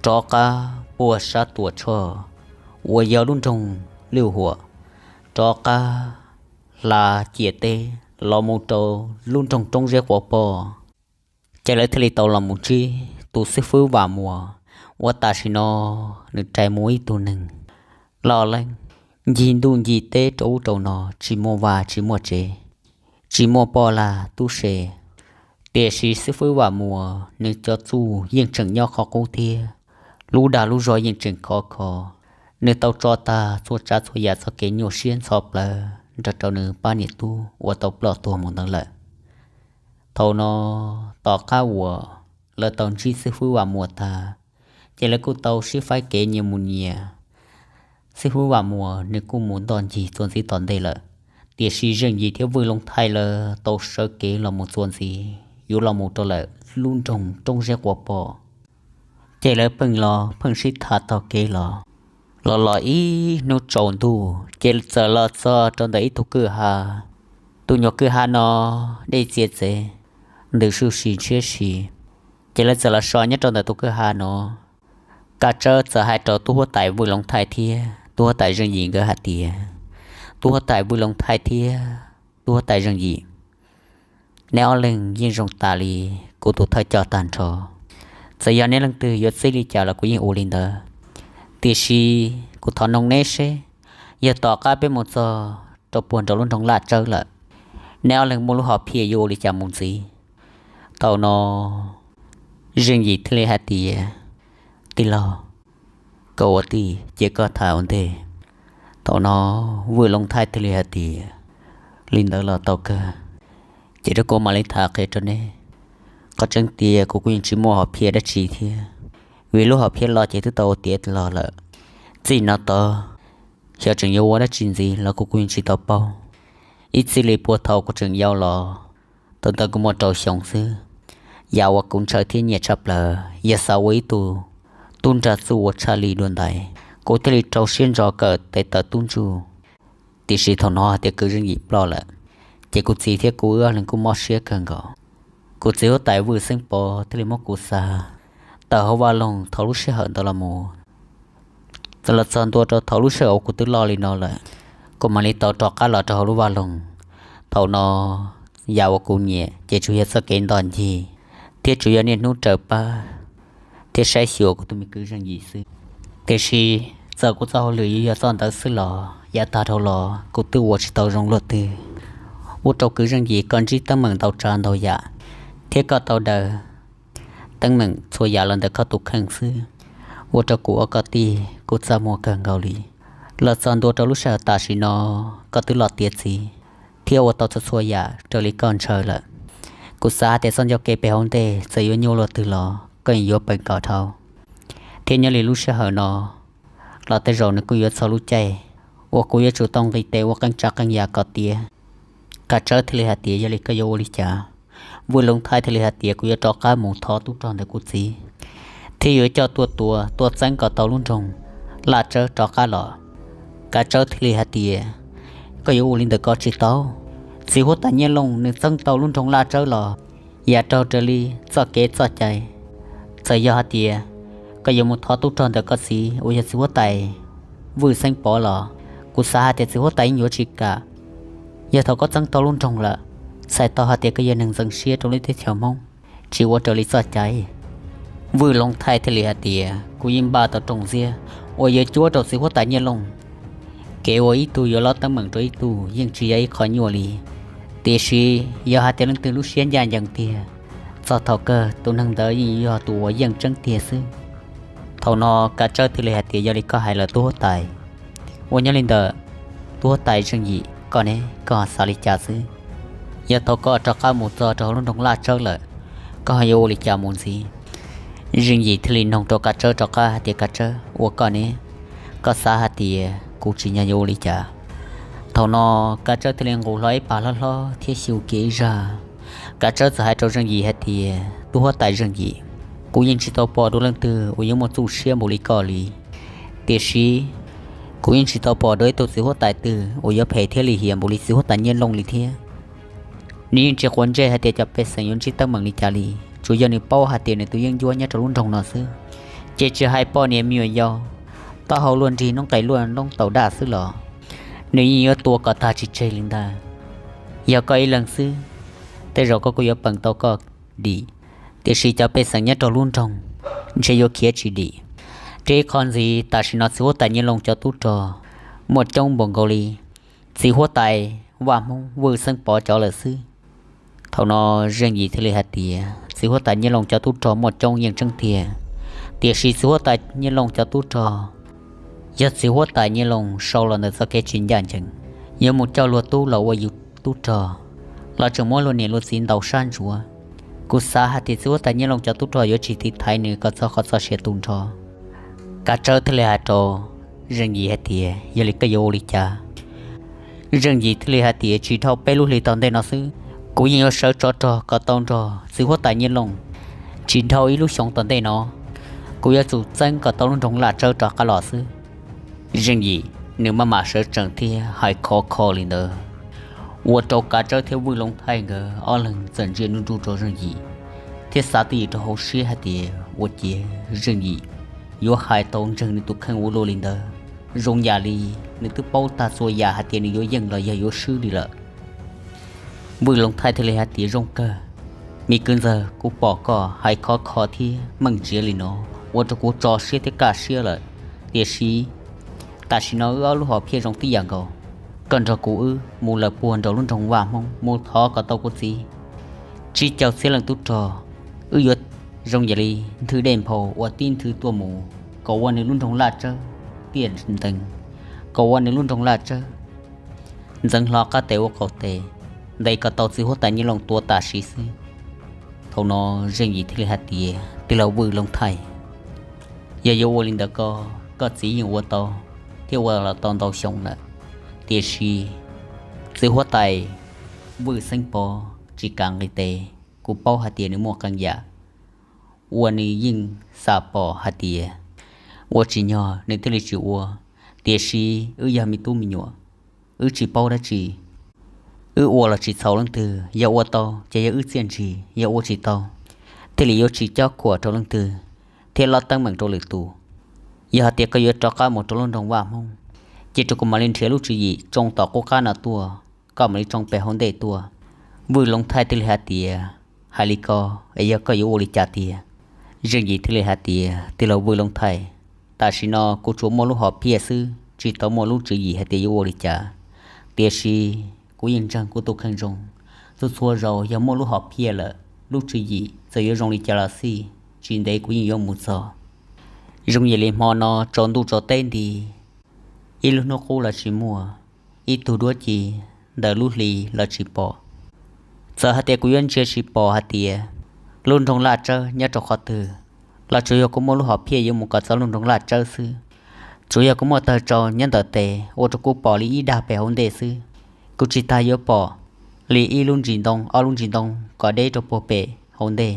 rov qab puag sab Tuam Tshoj uas yog lub nroog Lwj Huam, rov qab hla ciam teb los mus rau lub nroog Roob Zeb Quav Poj. Ces lawv thiaj li tau los mus ntsib tus xib fwb Vam Muas uas tam sim no nws rais mus ib tug neeg loj leeb, ncig ntuj ncig teb rau ub rau no, tsis muaj vaj tsis muaj tsev, tsis muaj poj lag tub se. Tiam sis xib fwb Vam Muas nws cov txuj yeej tseem nyob qhov qub thiab, lub dag lub zog yeej tseem khov kho. Nws tau tso tag txhua tsav txhua yam txoj kev nyuaj siab ntxhov plawv nrog rau nws pab niam tub uas tau ploj tuag mus ntawd lawm. Thaum no, tom qab uas lawv tau ntsib xib fwb Vam Muas tag, ces lawv kuj tau sib faib kev nyias mus nyias. Xib fwb Vam Muas nws kuj mus ntoj ncig txuas ntxiv tom ntej lawm, tiam sis Zeej Yim thiab Vwj Looj Thaij lawv tau sawv kev los mus txuas ntxiv yuav los mus rau lawm lub nroog Roob Zeb Quav Poj. Ces lawv pheej los pheej sib tham taug kev los, los los ib hnub tsaus ntuj ces txawm los txog rau ntawm ib tug kwj ha. Tus nyuag kwj ha no dej txias txev, ntws suj si ntshiab si. Ces lawv txawm los so nyob rau ntawm tus kwj ha no. Kav Tsawb txawm hais rau tub huab tais Vwj Looj Thaij thiab tub huab tais Zeej Yim nkawd hais tias, tub huab tais Vwj Looj Thaij thiab tub huab tais Zeej Yim, neb ob leeg yeej zoo tas li kuv tus thawj coj tag nrho. Txawm yog neb leej twg yuav txib li cas los kuv yeej ua li ntawd. Tiam sis kuv thov noog neb seb, yog tom qab peb mus txog rau puag nraum lub nroog Laj Tsawb lawm, neb ob leeg muaj lub hom phiaj yuav ua li cas mus ntxiv? Thaum no Zeej Yim thiaj li hais tias, tij laug, koj ua tij ces koj tham ua ntej. Thaum no Vwj Looj Thaij thiaj li hais tias, li ntawd los tau kawg, ces rau kuv mam li tham qhia rau neb. Qhov tseeb tias kuv kuj yeej tsis muaj hom phiaj dab tsi thiab, vim lub hom phiaj los ces twb tau ua tiav los lawm. Txij no tod, xyov tseem yuav ua dab tsi ntxiv los kuv kuj yeej tsis tau paub. Ib txij li puag thaum kuv tseem yau los, thaum ntawd kuv muaj rau xyoo xwb. Yam uas kuv ntshaw thiab nyiam tshaj plaws yog xav ua ib tug tub nrag txuj ua tshaj li dua ntais, kuv thiaj li rau siab ntso kawm tes taw tub ntsuj. Tiam sis thaum no hais tias kwv Zeej Yim ploj lawm, ces kuv txiv thiab kuv wb ob leeg kuj mob siab kawg nkaus. Kuv txiv huab tais Vwj Xeeb Pov thiaj li muab kuv xa tawm hauv vaj loog thaum lub sij hawm ntawd los mus. Txawm los txog ntua rau thaum lub sij hawm uas kuv twb loj li no lawm, kuv mam li tau rov qab los rau hauv lub vaj loog. Thaum no, yam uas kuv nyiam ces tsuas yog txoj kev ntoj ncig, thiab tsuas yog niaj hnub raws pab thiab saib xyuas kuv tus me kwv Zeej Yim xwb. Tiam sis txawm kuv txoj hauj lwm yuav yog txoj ntawd xwb los yav tag dhau los kuv twb ua tsis tau zoo luaj twg. Ua rau kwv Zeej Yim koj ntsib teeb meem ntau tsav ntau yam, thiab koj tau daws teeb meem txhua yam los ntawm koj tus kheej xwb, ua rau kuv ua koj tij kuj txaj muag kawg nkaus li. Los txog ntua rau lub sij hawm tam sim no, koj twb los tiav txiv thiab ua tau txhua txhua yam raws li koj ntshaw lawm. Kuv xav hais tias txoj ncauj kev pem hauv ntej txawm yuav nyuaj luaj twg los koj yeej yuav pawg nkaus dhau, thiab nyob li lub sij hawm no los tej zaum nws kuj yuav txog lub caij uas kuv yuav tsum tau nqis tes ua qee tsav qee yam kom tiav. Kav Tsawb thiaj li hais tias, yog li koj yuav ua li cas? Vwj Looj Thaij thiaj li hais tias, kuv yuav rov qab mus thov tub rog ntawm kuv txiv, thiab yuav coj tuaj tua tuaj txeeb kom tau lub nroog Laj Tsawb rov qab los. Kav Tsawb thiaj li hais tias, koj yuav ua li ntawd kom tsis tau. Txiv huab tais Nyiaj Looj nws txeeb tau lub nroog Laj Tsawb los, yam raug raws li txoj kev txoj cai. Txawm yog hais tias koj yuav mus thov tub rog ntawm koj txiv uas yog txiv huab tais Vwj Xeeb Pov los, kuv xav hais tias txiv huab tais yeej yuav tsis kam. Yog thaum koj txeeb tau lub nroog lawm, txhais tau hais tias koj yog neeg ntxeev siab rau lub teb chaws Hmoob, tsis ua raws li txoj cai. Vwj Looj Thaij thiaj li hais tias, kuv yeej npaj tau rooj ntxiab uas yuav cuab rau txiv huab tais Nyiaj Looj. Kev uas ib tug yuav lob teeb meem rau ib tug yeej tsis yog ib qho nyuaj li. Tiam sis yog hais tias leej twg lub siab ncaj ncees tiag, txog thaum kawg tus neeg ntawd yeej yog tus uas yeej tseeb tiag xwb. Thaum no Kav Tsawb thiaj li hais tias, yog li koj hais lawm tub huab tais. Ua nyob li ntawd, tub huab tais Zeej Yim, koj ne, koj xav li cas xwb? Yog thaum koj rov qab mus txog rau hauv lub nroog Laj Tsawb lawm, koj ho yuav ua li cas mus ntxiv? Zeej Yim thiaj li noog rau Kav Tsawb rov qab hais tias, Kav Tsawb, ua koj ne, koj xav hais tias kuv tsim nyog yuav ua li cas? Thaum no Kav Tsawb thiaj li nqus hlo ib pas hlob hlob thiab xyu kiag ib zag. Kav Tsawb txawm hais rau Zeej Yim hais tias, tub huab tais Zeej Yim, kuv yeej tsis tau pom dua leej twg uas yuav muaj txuj siab npaum li koj li. Tiam sis kuv yeej tsis tau pom dua ib tug txiv huab tais twg uas yuav phem thiab lim hiam npaum li txiv huab tais Nyiaj Looj li thiab. Nws yeej tsis quav ntsej hais tias cov pej xeem yuav ntsib teeb meem li cas li, tsuas yog nws paub hais tias nws tus yeeb ncuab nyob rau lub nroog no xwb, Ces tsis hais poj niam me nyuam yaus, taub hau luaj nrig noob qes luaj noob taus daj xwb los nws yeej yuav tua kom tag tsis tseg li ntag. Yog koj ib leeg xwb, tej zaum koj kuj yuav peem tau koj dim, tiam sis cov pej xeem nyob rau lub nroog ntshe yuav khiav tsis dim. Thiab ib qho ntxiv, tam sim no txiv huab tais Nyiaj Looj cov tub rog muaj coob npaum nkaus li txiv huab tais Vaj Hmoob Vwj Xeeb Pov cov lawm xwb. Thaum no Zeej Yim thiaj li hais tias txiv huab tais Nyiaj Looj cov tub rog muaj coob yeej tseeb tiag, tiam sis txiv huab tais Nyiaj Looj cov tub rog yog txiv huab tais Nyiaj Looj sau los ntawm txoj kev tsis ncaj ncees, yuav mus coj luag tub los ua yus tub rog los tseem muab luag niam luag txiv ntaus sab ntsuav. Kuv xav hais tias txiv huab tais Nyiaj Looj cov tub rog yuav tsis tiv thaiv nws kom txog qhov txoj sia tu nrho. Kav Tsawb thiaj li hais rau Zeej Yim hais tias, yog li koj yuav ua li cas? Zeej Yim thiaj li hais tias, tsis dhau peb lub hlis tom ntej no xwb, kuv yeej yuav sawv tsov rog kom tau nrog txiv huab tais Nyiaj Looj. Tsis dhau ib lub xyoos tom ntej no, kuv yuav tsum txeeb kom tau lub nroog Laj Tsawb rov qab los xwb. Zeej Yim nws maj mam sawv tsees thiab hais khov kho li ntawd, ua rau Kav Tsawb thiab Vwj Looj Thaij nkawd ob leeg txawm ntsia nruj nruj rau Zeej Yim, thiab xav twj ywm rau hauv siab hais tias, ua ciav Zeej Yim yuav hais tau ntseeg nws tus kheej ua luaj li ntawd, zoo yam li nws twb paub tag txhua yam hais tias nws yuav yeej los yog yuav swb li lawm. Vwj Looj Thaij thiaj li hais tias, zoo kawg, me kwv ntxawg, kuv pom koj hais khov kho thiab meej tsiav li no, ua rau kuv tso siab thiab kaj siab lawm. Tiam sis tam sim no wb ob lub hom phiaj zoo tib yam nkaus, koj nrog kuv wb mus lawm puag nraum lub nroog Vaj Hmoob mus thov kom tau kuv txiv. Tsib caug txhiab leej tub rog, wb yuav zoo yam li nthwv dej nphau uas tib nthwv tuaj mus, kom ua nws lub nroog Laj Tsawb tiaj ntees, kom ua nws lub nroog Laj Tsawb ntxeev hlo qab tes ua qaum tes, ntes kom tau txiv huab tais Nyiaj Looj tua tam sim xwb. Thaum no Zeej Yim thiaj li hais tias, tij laug Vwj Looj Thaij, yog yuav ua li ntawd ko, koj txiv yeej ua tau thiab ua los tau ntau xyoo lawm, tiam sis txiv huab tais Vwj Xeeb Pov tsis kam nqis tes. Kuv paub hais tias nws muaj qee yam uas nws yeej xam pom hais tias ua tsis nyog nws thiaj li tsis ua, tiam sis wb yog me tub me nyuam, wb tsis paub dab tsi. Wb ua los tsis txhaum leej twg, yog ua tau ces yog wb txiaj ntsig, yog ua tsis tau thiaj li yuav tsis cob khuam rau leej twg thiab lob teeb meem rau lwm tus. Yog hais tias koj yuav rov qab mus rau lub nroog Vaj Hmoob, cia rau kuv mam li nrhiav lub tswv yim tsoo tom qub qab no tuaj, koj mam li tsoo pem hauv ntej tuaj. Vwj Looj Thaij thiaj li hais tias, hais li ko es yog koj yuav ua li cas tiag? Zeej Yim thiaj li hais tias, tij laug Vwj Looj Thaij, tam sim no kuv tsuas muaj lub hom phiaj xwb, tsis tau muaj lub tswv yim hais tias yuav ua li cas. Tiam sis kuv yeej ntseeg kuv tus kheej zoo, txhua txhua zaus yog muaj lub hom phiaj lawm, lub tswv yim txawm yuav zoo li cas los xij, tsis ntev kuv yeej yuav mus txog. Zoo yam li hmo no tsaus ntuj tsaus teb nti, ib lub hnub qub los tsis muaj, ib tug duab ci ntawm lub hli los tsis pom. Txawm hais tias kuv yuav ntsia tsis pom hais tias lub nroog Laj Tsawb nyob rau qhov twg, los tsuas yog kuv muaj lub hom phiaj yuav mus kom txog lub nroog Laj Tsawb xwb. Tsuas yog kuv muaj tawg tsau nyob ntawm tes ua rau kuv pom li ib dag pem hauv ntej xwb. Kuv tsis tas yuav pom li ib lub ntsis ntoo ob lub ntsis ntoo kom deb rau puag pem hauv ntej.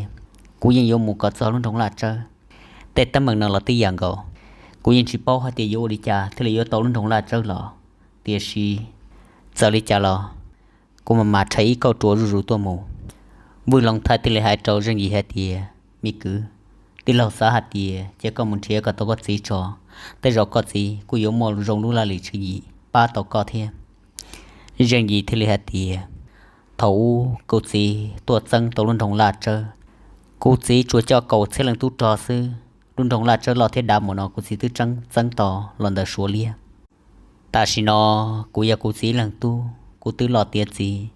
Kuv yeej yuav mus kom txog lub nroog Laj Tsawb. Tej teeb meem no los tib yam nkaus, kuv yeej tsis paub hais tias yuav ua li cas thiaj li yuav tau lub nroog Laj Tsawb los. Tiam sis txawm li cas los kuv mam mam rhais ib kauj ruam zuj zus tuaj mus. Vwj Looj Thaij thiaj li hais rau Zeej Yim hais tias, me kwv, tij laug xav hais tias cia koj mus nrhiav kom tau koj txiv tso, tej zaum koj txiv kuj yuav muaj zoo lub laj lim tswv yim pab tau koj thiab. Zeej Yim thiaj li hais tias, thaum ub kuv txiv tuaj txeeb tau lub nroog Laj Tsawb, kuv txiv tsuas coj kaum txhiab leej tub rog xwb, lub nroog Laj Tsawb loj thiab dav mus no kuv txiv twb txeeb tau los ntawm Suav liab. Tam sim no kuv yog kuv txiv leej tub, kuv twb los tiav txiv,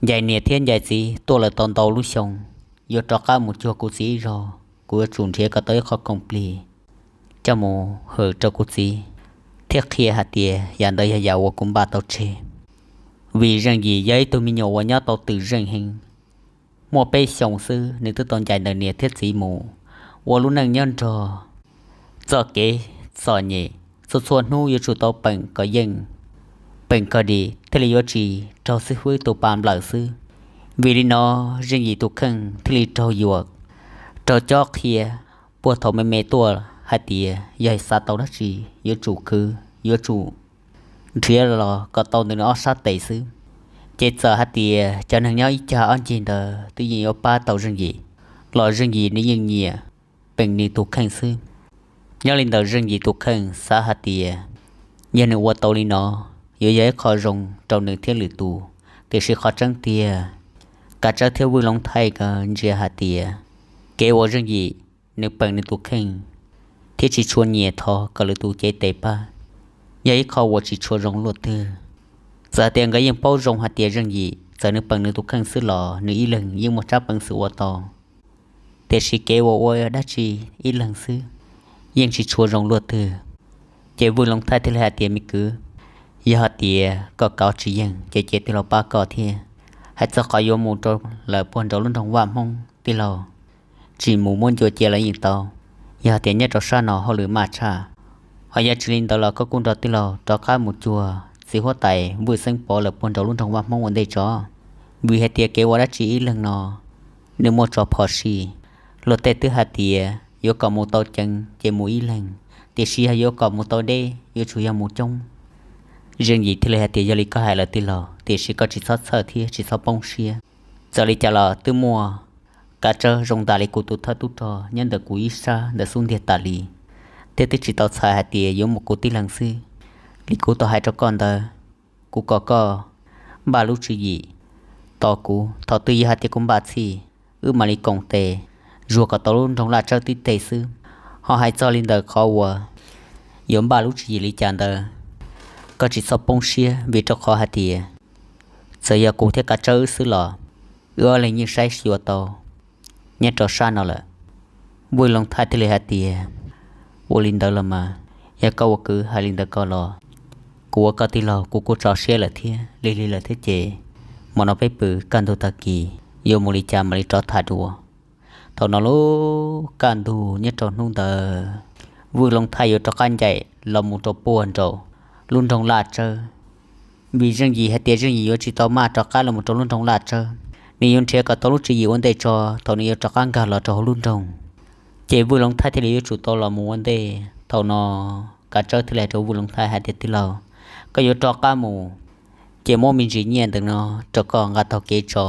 ncaim niam thiab ncaim txiv tuaj lawm tau ntau lub xyoo, yuav rov qab mus cuag kuv txiv ib zaug, kuv yuav tsum nrhiav kom tau ib qho koom plig coj mus hwm rau kuv txiv, thiab qhia hais tias yam ntawd yog yam uas kuv npaj tau tseg. Vim Zeej Yim yog ib tug me nyuam uas nyob tau twm zeej heev, muaj peb xyoos xwb nws twb tau ncaim ntawm niam thiab txiv mus ua lub neej nyob nrog txoj kev txom nyem, txhua txhua hnub yuav tsum tau peem kom yeej, peem kom dim thiaj li yuav tsis raug xib fwb tus pa nplawm xwb. Vim li no Zeej Yim tus kheej thiaj li raug yuam, raug cob qhia puag thaum me me tuaj hais tias yog xav tau dab tsi yuav tsum khwv, yuav tsum nrhiav los kom tau ntawm nws ob sab tes xwb. Ces txawm hais tias cov neeg nyob ib cag ob ncig ntawd twb yeej yuav pab tau Zeej Yim, los Zeej Yim nws yeej nyiam peem nws tus kheej xwb. Nyob li ntawd Zeej Yim tus kheej xav hais tias yog nws ua tau li no, yuav yog ib qho zoo rau nws thiab lwm tus. Tiam sis qhov tseeb tiag, Kav Tsawb thiab Vwj Loov Thaij nkawd ntsia hais tias kev uas Zeej Yim nws peem nws tus kheej thiab tsis tshua nyiam thov kom lwm tus cev tes pab yog ib qho uas tsis tshua zoo luaj twg. Txawm hais tias nkawd yeej paub zoo hais tias Zeej Yim txawm nws peem nws tus kheej xwb los nws ib leeg yeej muaj tsab peev xwm ua tau, tiam sis kev uas ua dab tsi ib leeg xwb yeej tsis tshua zoo luaj twg. Ces Vwj Loov Thaij thiaj li hais tias, me kwv, yog hais tias koj kav tsis yeej ces cia tij laug pab koj thiab. Hais txog qhov yuav mus rau lawm puag nraum lub nroog Vaj Hmoob, tij laug tsis mus muab ncua cia los yeej tau. Yog hais tias nyob rau sab no hauj lwm maj tshaj, ho yog tsis li ntawd los koj kuj nrog tij laug rov qab mus cuag txiv huab tais Vwj Xeeb Pov lawm puag nraum lub nroog Vaj Hmoob ua ntej tso. Vim hais tias kev ua dab tsi ib leeg no nws muaj tso phom sij. Luag tej twb hais tias yuav kom mus tau ceev ces mus ib leeg, tiam sis yog yuav kom mus tau deb yuav tsum yog mus coob. Zeej Yim thiaj li hais tias, yog li koj hais lawm tij laug, tiam sis koj tsis txhob txhawj thiab tsis txhob poob siab. Txawm li cas los twb muaj Kav Tsawb zoo tas li kuv tus thawj tub rog nyob ntawm kuv ib sab ntawm xub ntiag tas li, thiab twb tsis tau txhais hais tias yuav mus kuv tib leeg xwb. Li kuv tau hais rau koj ntawd, kuv kom koj npaj lub tswv yim tos kuv, thaum twg yog hais tias kuv npaj txhij, wb mam li koom tes zuag kom tau lub nroog Laj Tsawb tib teg xwb. Ho hais txog li ntawm qhov uas yuav npaj lub tswv yim li cas ntawd, koj tsis txhob poob siab, vim rau qhov hais tias txawm yog kuv thiab Kav Tsawb wb xwb los wb ob leeg yeej saib xyuas tau nyob rau sab no lawm. Vwj Loov Thaij thiaj li hais tias, ua li ntawd los mas, yog koj ua kwv hais li ntawd ko los, kuv ua koj tij laug kuv kuj tso siab lawm thiab, lig lig lawm thiab ces, hmo no peb pw, kaj ntug tag kis yuav mus li cas mam li rov tham dua. Thaum no lub kaj ntug nyob rau hnub ntawd, Vwj Loov Thaij yuav rov qab ncaim los mus rau puag nraum lub nroog Laj Tsawb. Vim Zeej Yim hais tias Zeej Yim yuav tsis tau maj rov qab los mus rau lub nroog Laj Tsawb, nws yuav nrhiav kom tau lub tswv yim ua ntej tso thaum nws yuav rov qab nkag los rau hauv lub nroog. Ces Vwj Loov Thaij thiaj li yuav tsum tau los mus ua ntej. Thaum no Kav Tsawb thiaj li hais rau Vwj Loov Thaij hais tias, tij laug, koj yuav rov qab mus ces muab me ntsis nyiaj ntawm no rau koj nqa taug kev tso,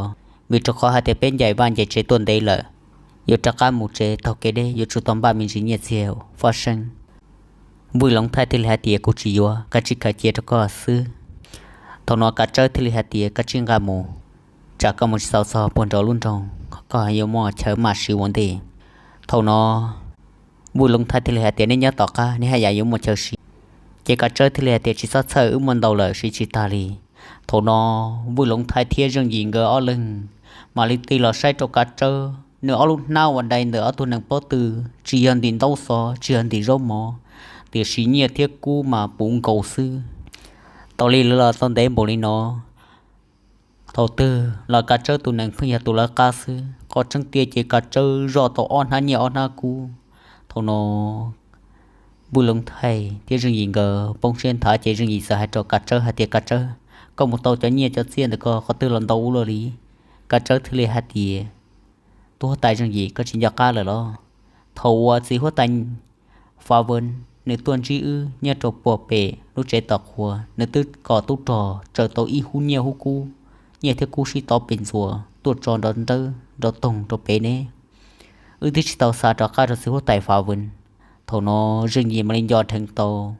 vim rau qhov hais tias peb ncaim vaj ncaim tsev tuaj ntev lawm. Yuav rov qab mus tsev taug kev deb yuav tsum tau npaj me ntsis nyiaj txiag fab seeb. Vwj Loov Thaij thiaj li hais tias, kuv tsis yuav, kav tsij khaws cia rau koj xwb. Thaum no Kav Tsawb thiaj li hais tias, koj tsij nqa mus, tsam koj mus tsis tau txog puag nraum lub nroog, koj yuav muaj chaw maj siv ua ntej. Thaum no Vwj Loov Thaij thiaj li hais tias, neb nyob tom qab, neb haj yam yuav muaj chaw siv. Ces Kav Tsawb thiaj li hais tias, tsis txhob txhawj, wb muaj ntau lawm siv tsis tag li. Thaum no Vwj Loov Thaij thiab Zeej Yim nkawd ob leeg mam li tig los saib rau Kav Tsawb, nws ob lub hnab uas dai ntawm ob tug nees pob tw, tsis yog ntim ntaub xov, tsis yog ntim zaub mov, tiam sis nyiaj thiab kub mas puv nkaus xwb. Tau li lawv los tau ntev npaum li no, thaum twg los Kav Tsawb tus nees pheej yog tus lawv qab xwb. Qhov tseeb tiag ces Kav Tsawb zoj tau ob hnab nyiaj ob hnab kub. Thaum no Vwj Loov Thaij thiab Zeej Yim nkawd poob siab nthav ces Zeej Yim txawm hais rau Kav Tsawb hais tias, Kav Tsawb, koj mus tau cov nyiaj cov txiaj ntawm ko qhov twg los ntau ua luaj li? Kav Tsawb thiaj li hais tias, tub huab tais Zeej Yim, koj tsis nco qab lawm los? Thaum uas txiv huab tais Fav Vwm nws tuaj ntsib wb nyob rau puag pem lub tsev tos qhua, nws twb kom tub rog tsaws tau ib hub nyiaj hub kub, nyiaj thiab kub sib tov pes ntxuas tuaj tso nrov nrawb nrov toog rau pem ne. Wb twb tsis tau xa rov qab rau txiv huab tais Fav Vwm. Thaum no Zeej Yim mam li nco dheev tau,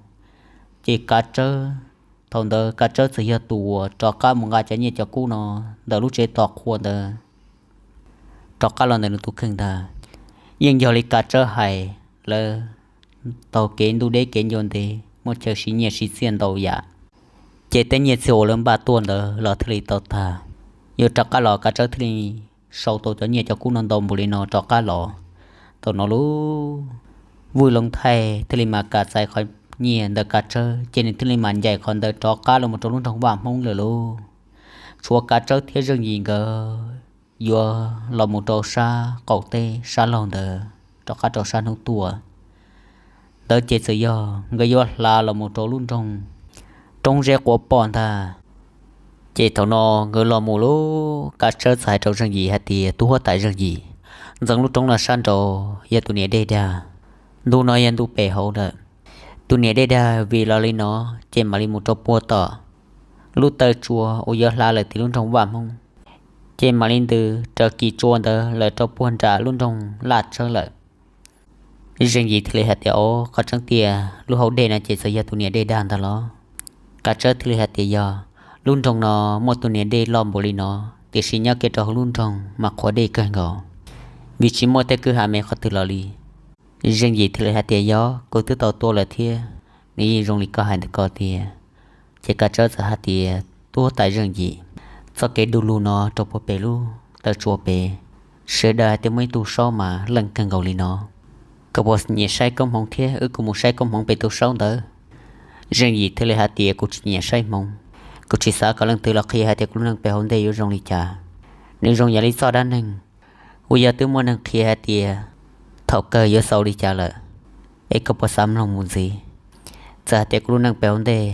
ces Kav Tsawb, thaum ntawd Kav Tsawb txawm yog tus uas rov qab mus nqa cov nyiaj cov kub no ntawm lub tsev tos qhua ntawd rov qab los ntawm nws tus kheej ntag. Yeej yog li Kav Tsawb hais, lawv taug kev ntuj deb kev ncua ntev, muaj chaw siv nyiaj siv txiaj ntau yam, ces tej nyiaj txiag uas lawv npaj tuaj ntawd los thiaj li tau tag. Yuav rov qab los Kav Tsawb thiaj li sau tau cov nyiaj cov kub no ntau npaum li no rov qab los. Thaum no lub Vwj Loov Thaij thiaj li mam kam txais qhov nyiaj ntawm Kav Tsawb, ces nws thiaj li mam ncaim qhov ntawd rov qab los mus rau lub nroog Vaj Hmoob lawm lauj. Tshuav Kav Tsawb thiab Zeej Yim nkawd yuav los mus rau sab qaum teb sab laug ntawd rov qab rau sab hnub tuaj. Ntawd ces txawm yog nkawd yuav hla los mus rau lub nroog Roob Zeb Quav Poj ntag. Ces thaum no nkawd los mus lub, Kav Tsawb txawm hais rau Zeej Yim hais tias, tub huab tais Zeej Yim, ntxeev lub roob no sab nraud yog tus niam dej dag, ntu no yog ntu pem hauv lawm. Tus niam dej dag vim los li no, ces mam li mus rau puag tom lub taw tsua uas yuav hla lawm tim lub nroog Vaj Hmoob, ces mam li ntws raws kis tsua ntawd lawm rau puag nram lub nroog Laj Tsawb lawm. Zeej Yim thiaj li hais tias, Au, qhov tseeb tiag lub hauv dej no ces txawm yog tus niam dej dag ntag los? Kav Tsawb thiaj li hais tias, Yog, lub nroog no muaj tus niam dej loj npaum li no, tiam sis nyob kiag rau hauv lub nroog mas qhuav dej kawg nkaus, vim tsis muaj tej kwj ha me qhov twg los li. Zeej Yim thiaj li hais tias, Yog, kuv twb tau tuaj lawm thiab, nws yeej zoo li koj hais ntawd ko tiag. Ces Kav Tsawb txawm hais tias, Tub huab tais Zeej Yim, txoj kev du lug no rau puag pem lub taw tsua pem, sawv daws hais tias muaj ib tug saub mas leej kawg nkaus li no. Koj puas nyiam saib koob hmoov thiab wb kuj mus saib koob hmoov pem tus saub ntawd? Zeej Yim thiaj li hais tias, Kuv tsis nyiam saib hmoov, kuv tsis xav kom leej twg los qhia hais tias kuv lub neej pem hauv ntej yuav zoo li cas. Nws zoo yam li txoj dab neeg uas yog twb muaj neeg qhia hais tias thaum kawg yuav xaus li cas lawm, es koj puas xav mloog mus ntxiv? Txawm hais tias kuv lub neej pem hauv ntej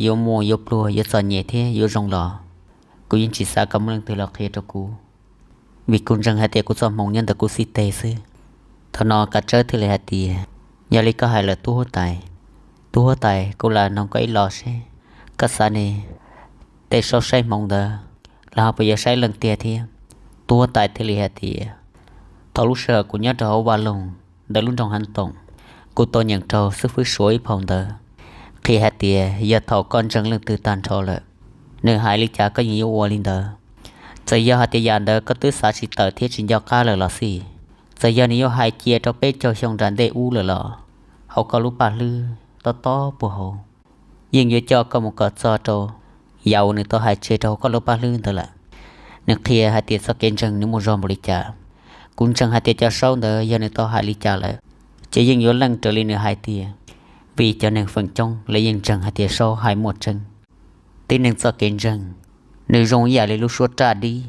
yuav muaj yuav pluag yuav txom nyem thiab yuav zoo los, kuv yeej tsis xav kom muaj leej twg los qhia rau kuv, vim kuv ntseeg hais tias kuv txoj hmoov nyob ntawm kuv xib teg xwb. Thaum no Kav Tsawb thiaj li hais tias, Yog li koj hais lawm tub huab tais. Tub huab tais, kuv lam noog koj ib los seb, koj xav ne, tej saub saib hmoov ntawd los ho puas yog saib leej tiag thiab? Tub huab tais thiaj li hais tias, Thaum lub sij hawm kuv nyob rau hauv vaj loog ntawm lub nroog Hav Toom, kuv tau nyeem raug xib fwb Suav ib phau ntawv qhia hais tias yog thaum koj ntseeg leej twg tag nrho lawm, nws hais li cas koj yeej yuav ua li ntawd. Txawm yog hais tias yam ntawd koj twb xav tsis tawm thiab tsis nco qab lawm los xij, txawm yog nws yuav hais cia rau peb caug xyoo nram ntej ub lawm los, hauv koj lub paj hlwb tob tob puag hauv yeej yuav coj koj mus kom txog rau yam uas nws tau hais tseg rau hauv koj lub paj hlwb ntawd lawm. Nws qhia hais tias txoj kev ntseeg nws muaj zog npaum li cas. Kuv ntseeg hais tias cov saub ntawd yog nws tau hais li cas lawm, ces yeej yuav leej raws li nws hais tiag, vim cov neeg feem coob lawv yeej ntseeg hais tias saub hais muaj tseeb. Tib neeg txoj kev ntseeg, nws zoo ib yam li lub suab raj dib,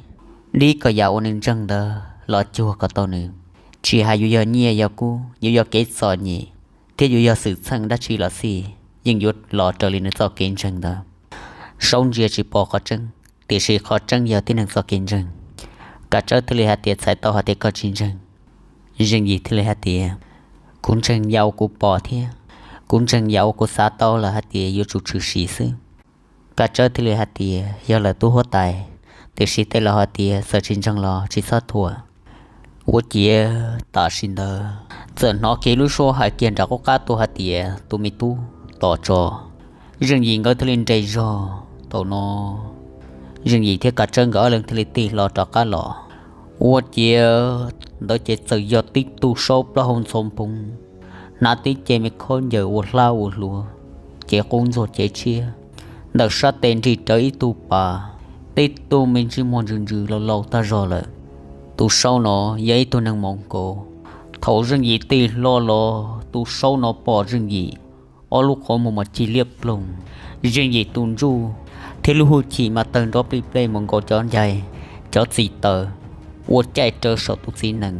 dib kom yam uas nws ntseeg ntawd los cuag kom tau nws. Tsis hais yuav yog nyiaj yog kub, yuav yog kev txom nyem, thiab yuav yog xwm txheej dab tsi los xij, yeej yuav los raws li nws txoj kev ntseeg ntawd. Saub ntsia tsis pom qhov tseeb, tiam sis qhov tseeb yog tib neeg txoj kev ntseeg. Kav Tsawb thiaj li hais tias, Txhais tau hais tias koj tsis ntseeg. Zeej Yim thiaj li hais tias, Kuv ntseeg yam uas kuv pom thiab kuv ntseeg yam uas kuv xav tau lawm hais tias yuav tsum tshwm sim xwb. Kav Tsawb thiaj li hais tias, Yog lawm tub huab tais, tiam sis tej laus hais tias txawm tsis ntseeg los tsis txhob thuam. Ua ciav tam sim ntawd txawm hnov kiag lub suab hais kiag nram qub qab tuaj hais tias, Tus me tub, tos tso. Zeej Yim nkawd thiaj li nres zog. Thaum no Zeej Yim thiab Kav Tsawb nkawd ob leeg thiaj li tig hlo rov qab los. Ua ciav ntawd ces txawm yog tib tug saub plaub hau ntxhov npoo, hnav tib ce me khaub ncaws ua hlab ua hlua, cev qub ntxuag cev tshiab, ntawm sab tes nrig rawv ib tug pas, tib tug me ntsej muag ntsws ntsws laus laus tag zog lawm. Tus saub no yog ib tug neeg Moos Nkaus. Thaum Zeej Yim tig hlo los tus saub no pom Zeej Yim, ob lub qhov muag mas cig liab ploog. Zeej Yim tus ntsuj thiab lub hwj chim mas tawg nrov plig plej mus nkaus cov ncaig, cov txim taws, ua caij raws saum tus txiv nees.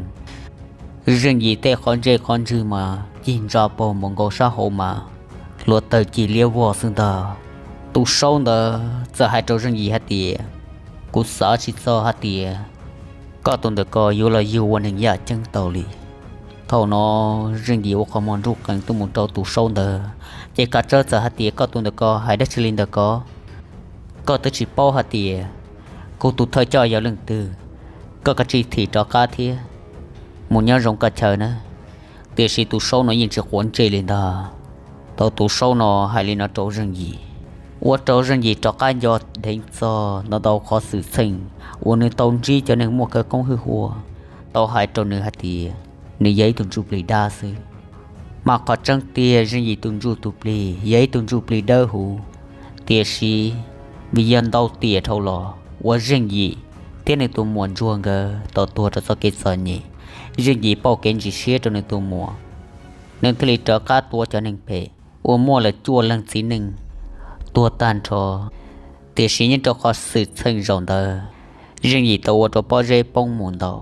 Zeej Yim tej qhov ntsej qhov ntswg mas cig ntsa paug mus nkaus sab hauv mas hluav taws cig liab vog xwb ntag. Tus saub ntawd txawm hais rau Zeej Yim hais tias, Kuv xav tsis txog hais tias koj tus ntawm ko yuav los yug ua neeg yaj ceeb tau li. Thaum no Zeej Yim ua qhov muag nruj qees tuaj mus rau tus saub ntawd, ces Kav Tsawb txawm hais tias, Koj tus ntawm ko hais dab tsi li ntawm ko? Koj twb tsis paub hais tias kuv tus thawj coj yog leej twg. Koj kav tsij thim rov qab thiab mus nyob zoo koj chaw na. Tiam sis tus saub no yeej tsis quav ntsej li ntag. Thaum tus saub no hais li no rau Zeej Yim, ua rau Zeej Yim rov qab nco dheev txog ntau ntau qhov xwm txheej uas nws tau ntsib cov neeg muaj khawv koob hwj huam tau hais rau nws hais tias nws yog ib tug ntsuj plig dab xwb. Mas qhov tseeb tiag Zeej Yim tus ntsuj tus plig yog ib tug ntsuj plig dawb huv, tiam sis vim yog ntau tiam dhau los uas Zeej Yim thiab nws tus muam ntsuag nkawd tau tuag rau txoj kev txom nyem, Zeej Yim pauj kev ntsis siab rau nws tus muam, nws thiaj li rov qab tua cov neeg phem uas muaj lawm cuaj leeg txiv neej tuag tag nrho. Tiam sis nyob rau qhov xwm txheej zaum ntawd, Zeej Yim tau ua rau pob zeb poob mus ntau,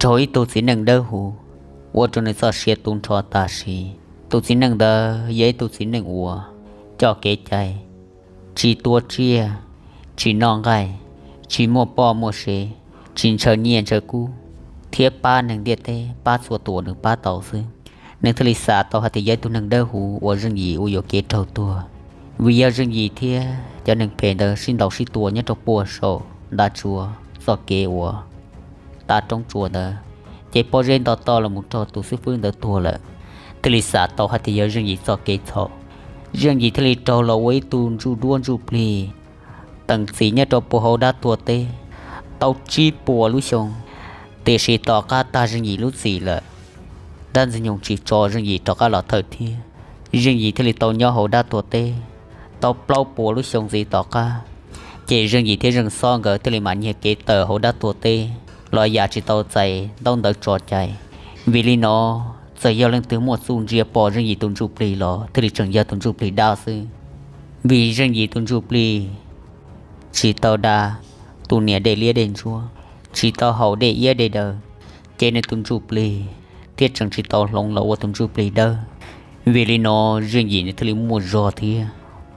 raug ib tug txiv neej dawb huv ua rau nws txoj sia tu nrho tam sim. Tus txiv neej ntawd yog ib tug txiv neej uas coj kev cai, tsis tua tsiaj, tsis noj nqaij, tsis muaj poj muaj sev, tsis ntshaw nyiaj ntshaw kub, thiab pab neeg ntiaj teb pab txhua tus uas nws pab tau xwb. Nws thiaj li xav tau hais tias yog ib tug neeg dawb huv uas Zeej Yim ua yuam kev raug tuag. Vim yog Zeej Yim thiab cov neeg phem ntawd sib ntaus sib tua nyob rau puag saum ntav tsua txoj kev uas tav roob tsua ntawd, ces pob zeb nto toj los mus raug tus xib fwb ntawd tuag lawm. thiaj li xav tau hais tias yog Zeej Yim txoj kev txhaum. Zeej Yim thiaj li raug los ua ib tug ntsuj duab ntsuj plig teem txim nyob rau puag hauv dab tuag teb tau tsib puas lub xyoo. Tiam sis tom qab tag Zeej Yim lub txim lawm, dab Ntxwg Nyoog tsis tso Zeej Yim rov qab los thawj thiab. Zeej Yim thiaj li tau nyob hauv dab tuag teb tau plaub puas lub xyoo ntxiv tom qab, ces Zeej Yim thiab Zeej Xob nkawd thiaj li mam nyiag kev tawm hauv dab tuag teb los yam tsis tau txais ntaub ntawv tso cai. Vim li no, txawm yog leej twg muaj txuj ntsia pom Zeej Yim tus ntsuj plig los thiaj li tseem yog tus ntsuj plig dab xwb. Vim Zeej Yim tus ntsuj plig tsis tau da tus niam dej liab dej ntsuab, tsis tau haus dej iab dej daw, ces nws tus ntsuj plig thiaj tseem tsis tau hloov los ua tus ntsuj plig dawb. Vim li no, Zeej Yim nws thiaj li muaj zog thiab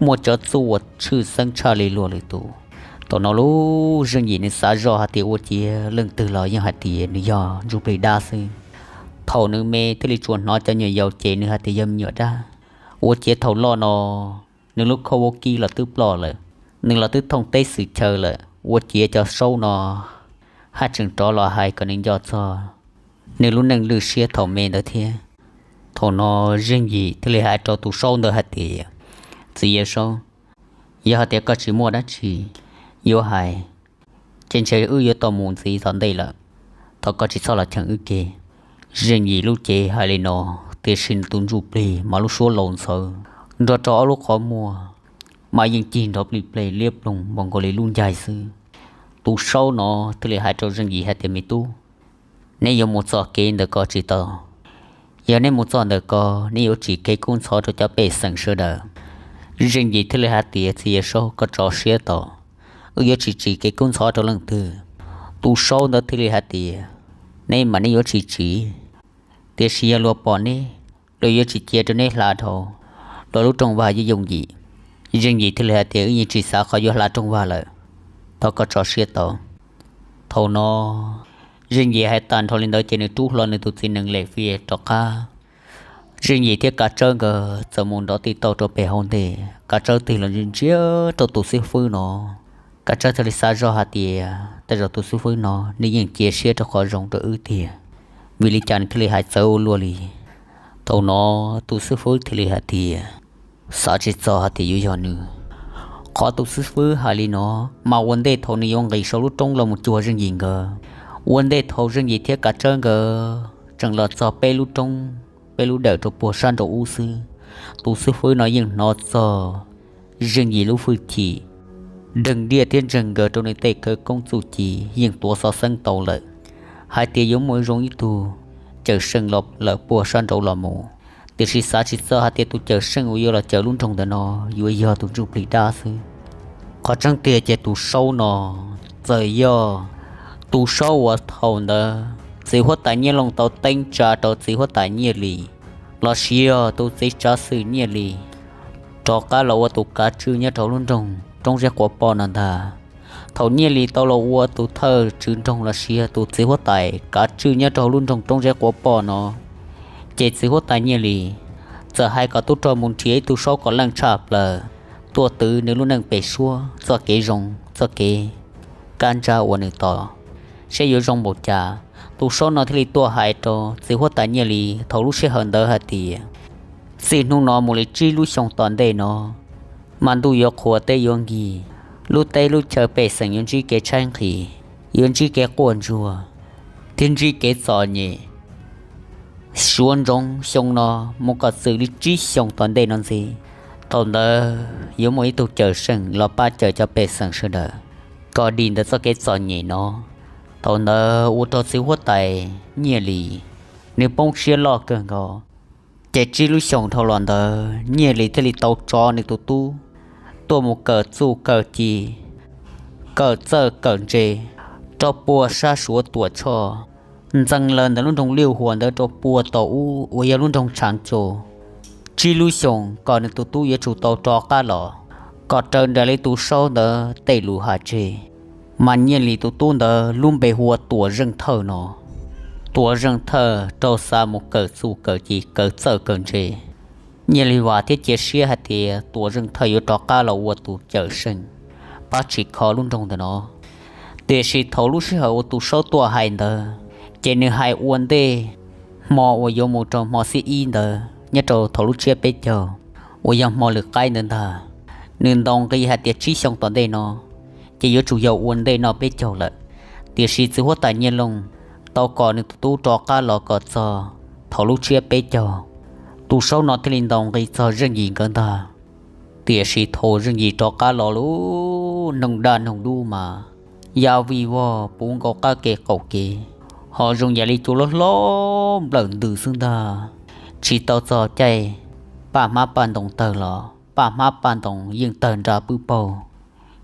muaj cov txuj uas tshwj xeeb tshaj li luag lwm tus. Thaum no lub Zeej Yim nws xav zoj hais tias ua ciav leej twg los yeej hais tias nws yog ntsuj plig dab xwb. Thaum nws me thiaj li tsuas hnov cov nyuam yaus ces nws hais tias yog me nyuam dab. Ua ciav thaum loj no nws lub khau vaub kib los twb ploj lawm, nws los twb thooj teb xwm chaw lawm, ua ciav cov saub no haj tseem rov los hais kom nws nco txog nws lub neej lwj siab thaum me ntawd thiab. Thaum no Zeej Yim thiaj li hais rau tus saub ntawd hais tias, Txiv Yawg Saub, yog hais tias koj tsis muaj dab tsi yuav hais, ces ntshe wb yuav tau mus ntxiv tom ntej lawm. Thov koj tsis txhob los cheem wb kev. Zeej Yim lub cev hais li no, tiam sis nws tus ntsuj plig mas lub suab laus ntxhawv nrog rau ob lub qhov muag mas yeej cig nrov plig pleg liab ploog npaum nkaus li lub ncaig xwb. Tus saub no thiaj li hais rau Zeej Yim hais tias, Me tub, neb yuav mus txoj kev ntawm ko tsis tau. Yog neb mus txoj ntawm ko, neb yuav tsim kev kub ntxhov rau cov pej xeem sawv daws. Zeej Yim thiaj li hais tias, Txiv Yawg Saub, koj tso siab tau, wb yuav tsis tsim kev kub ntxhov rau leej twg. Tus saub ntawd thiaj li hais tias, Neb mas neb yuav tsis tsim, tiam sis yog luag pom neb, luag yuav tsis cia rau neb hla dhau, luag lub rooj vag yuav yooj yim. Zeej Yim thiaj li hais tias, Wb yeej tsis xav qhov yuav hla rooj vag lawm, thov koj tso siab tau. Thaum no Zeej Yim hais tas nrho li ntawd ces nws rub hlo nws tus txiv nees Lis Fis rov qab. Zeej Yim thiab Kav Tsawb nkawd txawm mus nrov tij tauj rau pem hauv ntej. Kav Tsawb tig los ntsia rau tus xib fwb no, Kav Tsawb thiaj li xav zoj hais tias, Tej zaum tus xib fwb no nws yeej cia siab rau qhov zoo rau wb tiag, vim li cas nws thiaj li hais txawv ua luaj li. Thaum no tus xib fwb thiaj li hais tias, Xav tsis txog hais tias yuav yog nws. Qhov tus xib fwb hais li no mas ua ntej thaum nws yuav nqis saum lub roob los mus cuag Zeej Yim nkawd, ua ntej thaum Zeej Yim thiab Kav Tsawb nkawd tseem los txog peb lub roob, peb lub dawm rau puag sab nraum ub xwb, tus xib fwb no yeej hnov txog Zeej Yim lub hwj chim, deeg diaj thiab ntseeg nkawd rau nws tej khawv koob txuj ci yeej tuav xov xeeb tau lawm, hais tias yuav muaj zoo ib tug cawm seej los lawm puag sab nraud los mus. Tiam sis xav tsis txog hais tias tus cawm seej uas yuav los cawm lub nroog ntawm no yuav yog tus ntsuj plig dab xwb. Qhov tseeb tiag ces tus saub no txawm yog tus saub uas thaum ntawd txiv huab tais Nyiaj Looj tau teeb tsa rau txiv huab tais Nyiaj Lis, los sis yog tus txiv tsav xwm Nyiaj Lis rov qab los ua tus kav tswj nyob rau lub nroog Roob Zeb Quav Poj no ntag. Thaum Nyiaj Lis tau los ua tus thawj tswj nroog los sis yog tus txiv huab tais kav tswj nyob rau lub nroog Roob Zeb Quav Poj no, ces txiv huab tais Nyiaj Lis txawm hais kom tub rog mus nrhiav ib tug saub kom leej tshaj plaws tuaj twv nws lub neej pem suab txoj kev zoo txoj kev kab ntsab uas nws tos, seb yuav zoo npaum cas. Tus saub no thiaj li tuaj hais rau txiv huab tais Nyiaj Lis thaum lub sij hawm ntawd hais tias, txij hnub no mus li tsib lub xyoo tom ntej no, mas ntuj yuav qhuav teb yuav nkig, lub teb lub chaw pej xeem yuav ntsib kev tshaib nqhis, yuav ntsib kev quaj ntsuag, thiab ntsib kev txom nyem. Suav ntsoov xyoo no mus kom txwm li tsib xyoo tom ntej no ntxiv, thaum ntawd yuav muaj ib tug cawm seej los pab cawm cov pej xeem sawv daws kom dim ntawm txoj kev txom nyem no. Thaum ntawd ua rau txiv huab tais Nyiaj Lis nws poob siab loj kawg nkaus. Ces tsib lub xyoos dhau los ntawd Nyiaj Lis thiaj li tau tso nws tus tub tuaj mus kawm txuj kawm ci, kawm txawj kawm ntse rau puag sab Suav Tuam Tshoj, ntxeev lawm ntawm lub nroog Liuj Huas ntawd rau puag tom ub uas yog lub nroog Tshaav Cau. Tsib lub xyoos kom nws tus tub yuav tsum tau rov qab los kom raws nraim li tus saub ntawd tej lus hais tseg. Mas Nyiaj Lis tus tub ntawd lub npe hu ua Tuam Zeej Thawj no. Tuam Zeej Thawj raug xa mus kawm txuj kawm ci kawm txawj kawm ntse. Nyiaj Lis vam thiab cia siab hais tias Tuam Zeej Thawj yuav rov qab los ua tus cawm seej pab tsim kho lub nroog ntawm no. Tiam sis thaum lub sij hawm uas tus saub tuaj hais ntawd, ces nws hais ua ntej hmo uas yuav mus rau hmo xiab ib ntawd nyob rau thaum lub tsiab peb caug, uas yog hmo lwm qaib ntawd ntag. Nws ntaus nqi hais tias tsib xyoo tom ntej no ces yuav tsum yog ua ntej noj peb caug lawm, tiam sis txiv huab tais Nyiaj Looj tau kom nws tus tub rov qab los kom txog thaum lub tsiab peb caug. Tus saub no thiaj li ntaus nqi txog Zeej Yim nkawd ntag. Tiam sis thaum Zeej Yim rov qab los lub noog daj noog dub mas ya vij vog puv nkaus qab kev qaum kev, ho zoo yam li cua loj hlob nplawm ntws xwb ntag. Tsis tau txog caij paj hmab paj ntoo tawg los paj hmab paj ntoo yeej tawg nra pwb paug.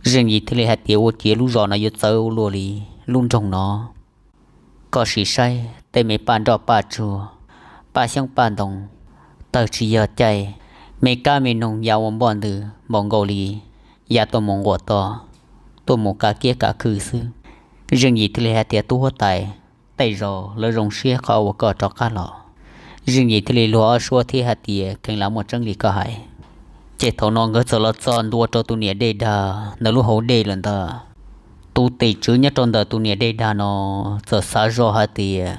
Zeej Yim thiaj li hais tias ua ciav lub zos no yuav txawv ua luaj li lub nroog no. Koj sim saib tej me paj nroj paj tsuag, paj xyoob paj ntoo tawg tsis yog caij, me kab me noog ya ua npoj ntws npaum nkaus li ya tuaj mus nquam to, tuaj mus kav kiab kav khw xwb. Zeej Yim thiaj li hais tias tub huab tais, tej zaum lawv zoo siab qhov uas koj rov qab los. Zeej Yim thiaj li luag ob suab thiab hais tias kheev lam muaj tseeb li koj hais. Ces thaum no nkawd txawm los txog ntua rau tus niam dej dag ntawm lub hauv dej lawm ntag. Tus tim tswv nyob rau ntawm tus niam dej dag no txawm xav zoj hais tias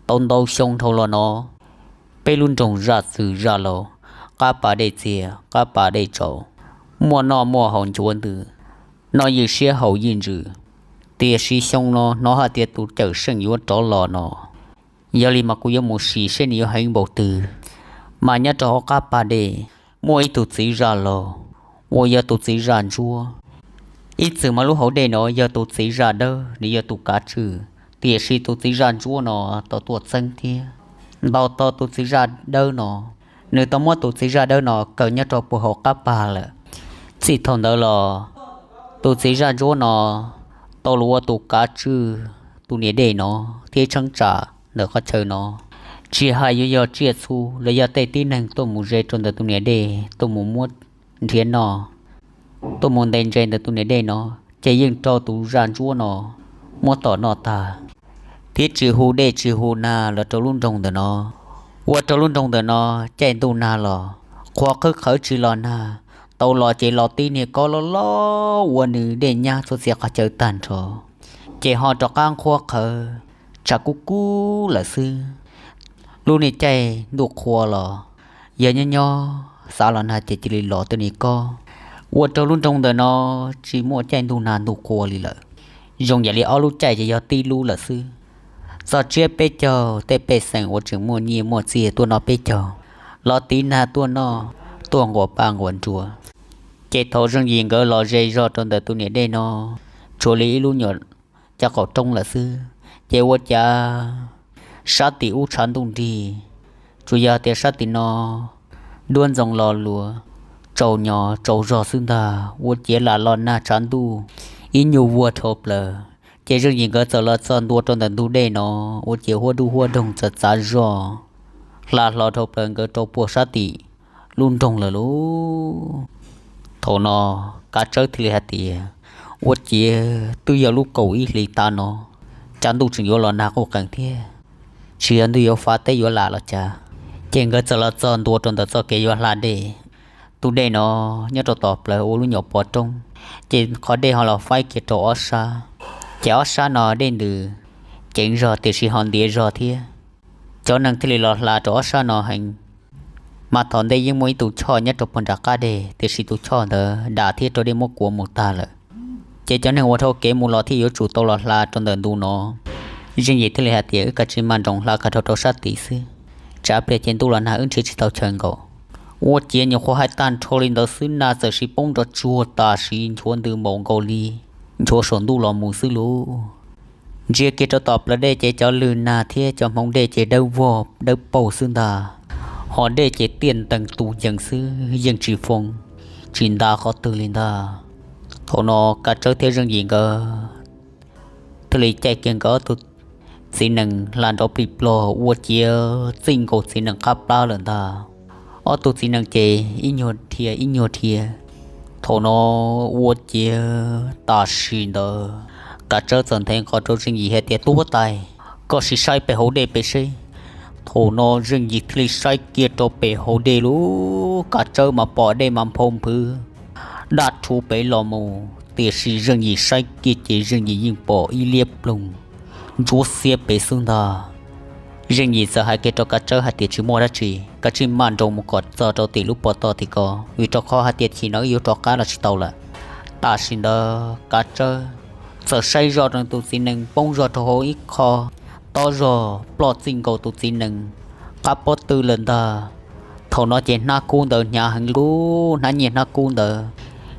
tau ntau xyoo dhau los no peb lub nroog zaj txwm zaj laus, qab pas dej txias qab pas dej tsaus, muaj noj muaj haus nchuav ntws, noj ywj siab haus ywj ntsws. Tiam sis xyoo no hnov hais tias tus cawm seej yuav rov los no, yog li mas kuv yuav mus sim seb nws yuav heev npaum twg. Mas nyob rau hauv qab pas dej muaj ib tug txiv zaj laus uas yog tus txiv zaj ntsuab. Ib txwm mas lub hauv dej no yog tus txiv zaj dawb nws yog tus kav tswj, tiam sis tus txiv zaj ntsuab no tau tuaj txeeb thiab ntaus tau tus txiv zaj dawb no. Nws tau muab tus txiv zaj dawb no kaw nyob rau puag hauv qab pas lawm. Txij thaum ntawd los tus txiv zaj ntsuab no tau los ua tus kav tswj tus niam dej no thiab cheeb tsam ntawm qhov chaw no. Tsis hais yuav yog tsiaj txhu los yog tej tib neeg tuaj mus ze rau ntawm tus niam dej tuaj mus muab nrhiav noj, tuaj mus ntes ntses ntawm tus niam dej no, ces yeej raug tus zaj ntsuab no muab tom noj tag. Thiab tsis hu dej tsis hu nag los rau lub nroog ntawm no, ua rau lub nroog ntawm no caij ntuj nag los qhuav qhwb qhawv tsis los nag, tau los ces los tib niag kob loj loj ua nws dej nyab txhua txhia qhov chaw tag nrho, ces ho rov qab nqhuab qhawv tshav kub kub lawm xwb. Lub niag caij ntuj qhua los yog nyob nyob xav los nag ces cia li los tej niag kob, ua rau lub nroog ntawm no tsis muaj caij ntuj nag ntuj qhua li lawm. Zoo yam li ob lub caij ces yog tib lub lawm xwb. Txog tsiab peb caug tej pej xeem uas tseem muaj nyiaj muaj txiaj tuaj noj peb caug, los tiv nag tuaj noj, tuaj nquas paj nquas nruas. Ces thaum Zeej Yim nkawd los ze zog rau ntawm tus niam dej no, tshuav li ib lub nyuam cov qaum roob lawm xwb, ces ua cas sab tim ub tshav ntuj nrig, tsuas yog tias sab tim no duab ntxoo lo lus tsaus nyos tsaus zog xwb ntag, ua ciav lam los nag tshav ntuj ib nyuag vuag dhau plaws. Ces Zeej Yim nkawd txawm los txog ntua rau ntawm ntug dej no, ua ciav huab dub huab doog txawm txav zog hla hlo dhau plaws nkawd rau puag sab tim lub nroog lawm lauj. Thaum no Kav Tsawb thiaj li hais tias, ua ciav twb yog lub kaum ib hlis tas no, tshav ntuj tseem yuav los nag quj qees thiab, tsis yog ntuj yuav fav teb yuav lam los cas. Ces nkawd txawm los txog ntua rau ntawm txoj kev yuav hla dej. Tus dej no nyob rau tom plawv ua lub nyuam pov roob, ces qhov dej ho los faib kiag rau ob sab. Ces ob sab no dej ntws ceev zog tiam sis ho ntiav zog thiab. Cov neeg thiaj li los hla rau ob sab no heev. Mas thaum ntej yeej muaj ib tug choj nyob rau puag nram qab dej, tiam sis tus choj ntawd dam thiab raug dej muab kuav mus tag lawm. Ces cov neeg uas dhau kev mus los thiaj yuav tsum tau los hla rau ntawm ntu no. Zeej Yim thiaj li hais tias, wb kav tsij maj nroos hla kom dhau rau sab tid xwb, tsam pliag ces ntuj los nag wb nrhiav tsis tau chaw nkaum. Ua ciav nyuam qhuav hais tag nrho li ntawd xwb nag txawm siv poob nrov tsuag tam sim nchuav ntws npaum nkaus li nchuav saum ntuj los mus xwb lauj. Ntsia kiag rau tom plawv dej ces cov lwg nag thiab cov hmoov dej ces dawb vog dawb paug xwb ntag, ho dej ces tiaj ntees tu yees xwb yeej tsis foo tsis nta qhov twg li ntag. Thaum no Kav Tsawb thiab Zeej Yim nkawd thiaj li caij kiag nkawd ob tug txiv nees hla nrov plig plog ua ciav txij nkaus txiv nees qab plab lawm ntag. Ob tug txiv nees ces ib nyuag dhia ib nyuag dhia. Thaum no ua ciav tam sim ntawd Kav Tsawb txawm nthe nqos rau Zeej Yim hais tias, tub huab tais, koj sim saib pem hauv dej pem seb. Thaum no Zeej Yim thiaj li saib kiag rau pem hauv dej lauj, Kav Tsawb mas pom dej mas nphau nphwv daj rhuv pem los mus, tiam sis Zeej Yim saib kiag ces Zeej Yim yeej pom ib liab ploog ntsuab xiab pem xwb ntag. Zeej Yim txawm hais kiag rau Kav Tsawb hais tias tsis muaj dab tsi, kav tsij maj nroos mus kom txog rau tim lub pov toj tim ko, vim rau qhov hais tias chim no wb yuav rov qab los tsis tau lawm. Tam sim ntawd Kav Tsawb txawm saib zoj rau tus txiv nees poob zog rau hauv ib qho tob zog ploj txij nkaus tus txiv nees qab pob tw lawm ntag. Thaum no ces hnab kub ntawd hnyav heev lub hnab nyiaj hnab kub ntawd.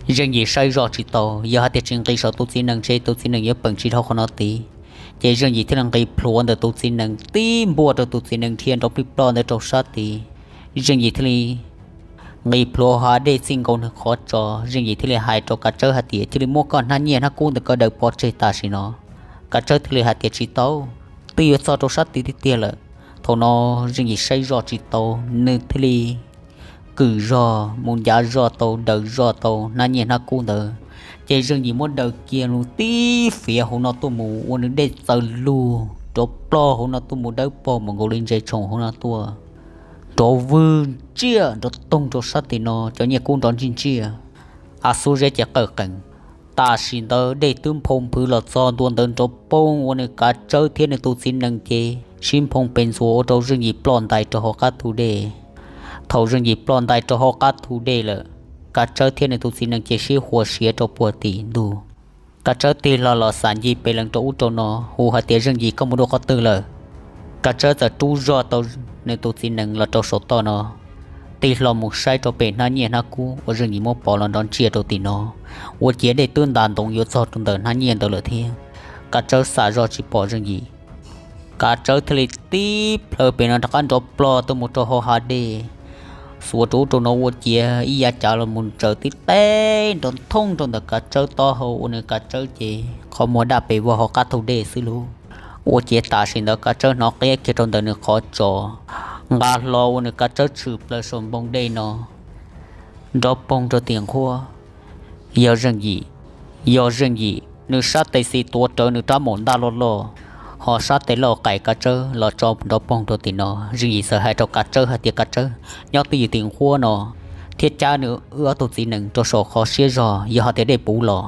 Zeej Yim saib zoj tsis tau, yog hais tias tsis nqis saum tus txiv nees ces tus txiv nees yuav peem tsis dhau qhov no tid. Ces Zeej Yim thiaj li nqis plhuav ntawm tus txiv nees tib npuaj rau tus txiv nees dhia nrov plij ploj ntawd rau sab tid. Zeej Yim thiaj li nqis plhuav hav dej txij nkaus nws qhov tsos. Zeej Yim thiaj li hais rau Kav Tsawb hais tias cia li muab koj hnab nyiaj hnab kub ntawm koj daws pov tseg tam sim no. Kav Tsawb thiaj li hais tias tsis tau, twb yuav txog rau sab tid tiag tiag lawm. Thaum no Zeej Yim saib zoj tsis tau, nws thiaj li kwm zog mus ncav zoj tau daws zoj tau hnab nyiaj hnab kub ntawd. Ces Zeej Yim muab daws kiag lug tib fiav hauv no tuaj mus ua nws dej txaws lug rov plog hauv no tuaj mus dawb paug mus nkaus li ntses tshoom hauv no tuaj, rov vwg ntsiaj nrov toog rau sab tim no, cov nyiaj kub nrov ntsij ntsiaj, av xub zeb ces qawj qees. Tam sim ntawd dej twb nphoo nphwv los txog ntua ntawd nrov poog ua nws Kav Tsawb thiab nws tus txiv nees ces sib nphoo pes ntxuas ua rau Zeej Yim ploj ntais rau hauv qab thu dej. Thaum Zeej Yim ploj ntais rau hauv qab thu dej lawm, Kav Tsawb thiab nws tus txiv nees ces sib huas siav rau puag tim ntug. Kav Tsawb tig hlo los xam ncig pes lees rau ub rau no hu hais tias Zeej Yim, koj mus dua qhov twg lawm? Kav Tsawb txawm rub zog tau nws tus txiv nees los rau saum toj no, tig hlo mus saib rau pem hnab nyiaj hnab kub uas Zeej Yim muab pov los nrov ntsiaj rau tim no, ua ciav dej twb ntas ntoos yuav txog rau ntawm hnab nyiaj ntawd lawm thiab. Kav Tsawb xam zog tsis pom Zeej Yim. Kav Tsawb thiaj li tib plhaw pem no rov qab nrov plog tuaj mus rau hauv hav dej, xuas rau ub rau no ua ciav ib yav cav los mus tsaws tib teg nrov nthoob rau ntawm Kav Tsawb taub hau ua nws Kav Tsawb ces qhov muag daj pes vog hauv qab thu dej xwb lauj. Ua ciav tam sim ntawd Kav Tsawb hnov qia kiag rau ntawm nws qhov tsos, nqa hlo ua nws Kav Tsawb tshwm plaws saum npoo dej no, nrov poog rau tim nqhuab. Yog Zeej Yim, yog Zeej Yim, nws sab tes xis tuav rawv nws rab maum ntaj loj loj, ho sab tes laug qais Kav Tsawb los tso nrov poog rau tim no. Zeej Yim txawm hais rau Kav Tsawb hais tias, Kav Tsawb, nyob twj ywm tim nqhuab no thiab cab nws wb ob tug txiv nees rau saum qhov siab zog, yog hais tias dej puv los.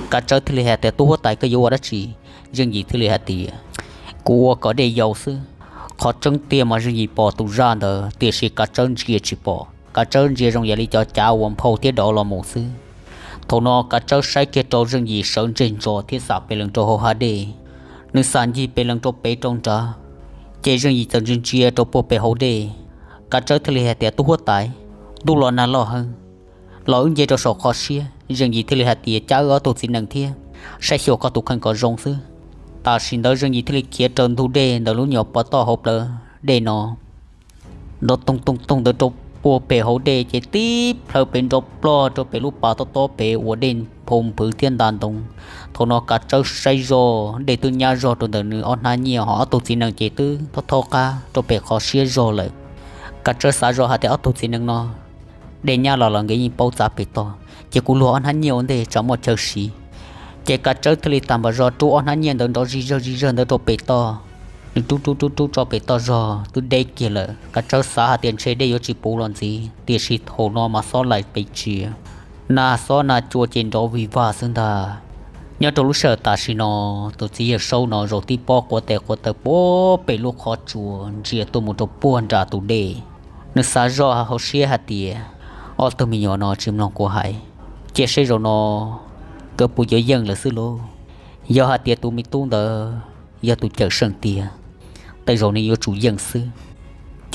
Kav Tsawb thiaj li hais tias, Tub huab tais, koj yuav ua dab tsi? Zeej Yim thiaj li hais tias, Kuv ua kom dej yau xwb. Qhov tseeb tiag mas Zeej Yim pom tus zaj ntawd tiam sis Kav Tsawb ntsia tsis pom, Kav Tsawb ntsia zoo yam li cov cav uas nphau thiab dov los mus xwb. Thaum no Kav Tsawb saib kiag rau Zeej Yim sawv ntseg ntsos thiab xam pes lees rau hauv hav dej. Nws xam ncig pes lees rau pem rau nrad, ces Zeej Yim txawm ntsia ntsia rau puag pem hauv dej. Kav Tsawb thiaj li hais tias, Tub huab tais, ntuj los nag loj heev, los wb nce rau saum qhov siab. Zeej Yim thiaj li hais tias, Cab wb ob tug txiv nees thiab, saib xyuas koj tus kheej kom zoo xwb. Tam sim ntawd Zeej Yim thiaj li khiav raws ntug dej ntawm lub nyuam pov toj hauv plawv dej no, nrov toog toog toog ntawd rau puag pem hauv dej ces tib plhaw pem nrov plog rau pem lub pas tob tob pem uas dej nphau nphwv thiab nta ntoo. Thaum no Kav Tsawb saib zog dej twb nyab zog rau ntawm nws ob hnab nyiaj, ho ob tug txiv nees ces twb thaub thaub qab rau pem qhov siab zog lawm. Kav Tsawb xav zog hais tias, Ob tug txiv nees no dej nyab los los nkawd yeej paub txav pem toj, ces kuv luag ob hnab nyiaj ua ntej tsam muaj chaw siv. Ces Kav Tsawb thiaj li tag npam zog rub ob hnab nyiaj ntawd nrov zig zawg zig zawg ntawd rau pem toj. Nws rub rub rub rub tso pem toj zog twb deb kiag lawm. Kav Tsawb xav hais tias ntshe dej yuav tsis puv los ntxiv, tiam sis thaum no mas xob laim pes tsia, nag xob nag cua ces nrov vig vag xwb ntag. Nyob rau lub sij hawm tam sim no, tus txiv Yawg Saub no zaum tib pob quav tes quav taw puag pem lub qhov tsua ntsia tuaj mus rau puag nram tus dej. Nws xav zoj hauv siab hais tias, Ob tug me nyuam no tsis mloog kuv hais, cia seb zaum no nkawd puas yuav yeej lawm xwb lauj. Yog hais tias tus me tub ntawd yog tus cawm seej tiag, tej zaum nws yuav tsum yeej xwb.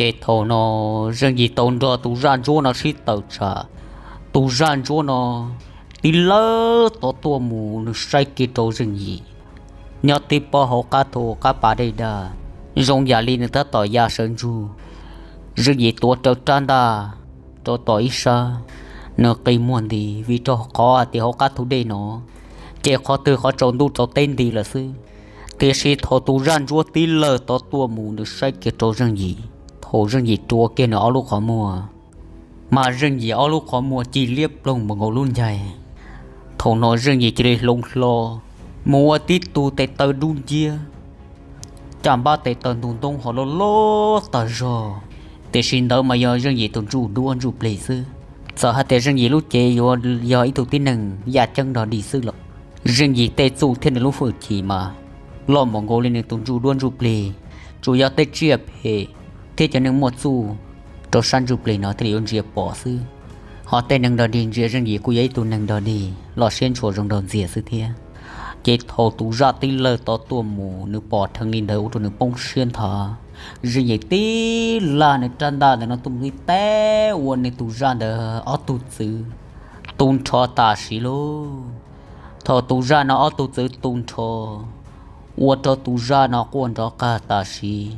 Ces thaum no Zeej Yim tau nrog tus zaj ntsuab no sib tawm tsam. Tus zaj ntsuab no tib lawv tod tuaj mus, nws saib kiag rau Zeej Yim nyob tib pob hauv qab thu qab pas dej dag, zoo yam li nws tab tom ya sawv ntsug. Zeej Yim tuav rawv rab ntaj rau tom ib sab, nws qi muag nti vim rau qhov hais tias hauv qab thu dej no ces qhov twg qhov tsaus ntuj tsaus teb nti lawm xwb. Tiam sis thaum tus zaj ntsuab tib lawv tod tuaj mus, nws saib kiag rau Zeej Yim, thaum Zeej Yim rua kiag nws ob lub qhov muag, mas Zeej Yim ob lub qhov muag ci liab ploog npaum nkaus lub ncaig. Thaum no Zeej Yim cia li hloov hlo mus ua tib tug tes taw dub nciab, caj npab tes taw ntug ntoob ho loj loj tag zog, tiam sis ntawd mas yog Zeej Yim tus ntsuj duab ntsuj plig xwb. Txawm hais tias Zeej Yim lub cev yuav yog ib tug tib neeg yaj ceeb dog dig xwb los, Zeej Yim tej txuj thiab nws lub hwj chim mas loj npaum nkaus li nws tus ntsuj duab ntsuj plig, Tsuas yog tej tsiaj phem thiab cov neeg muaj txuj rau sab ntsuj plig no thiaj li yuav ntsia pom xwb. Ho tej neeg dog dig ntsia Zeej Yim kuj yog ib tug neeg dog dig loj siab ntshua zoo nraug ntxiag xwb thiab. Ces thaum tus zaj tib lawg tod tuaj mus, nws pom dheev li ntawd ua rau nws poob siab nthav. Zeej Yim tib laj nws rab ntaj ntawm no tuaj mus tib teb ua nws tus zaj ntawd ob tug txwv tu nrho tam sim lauj. Thaum tus zaj no ob tug txwv tu nrho, ua rau tus zaj no quaj nrov qag tam sim.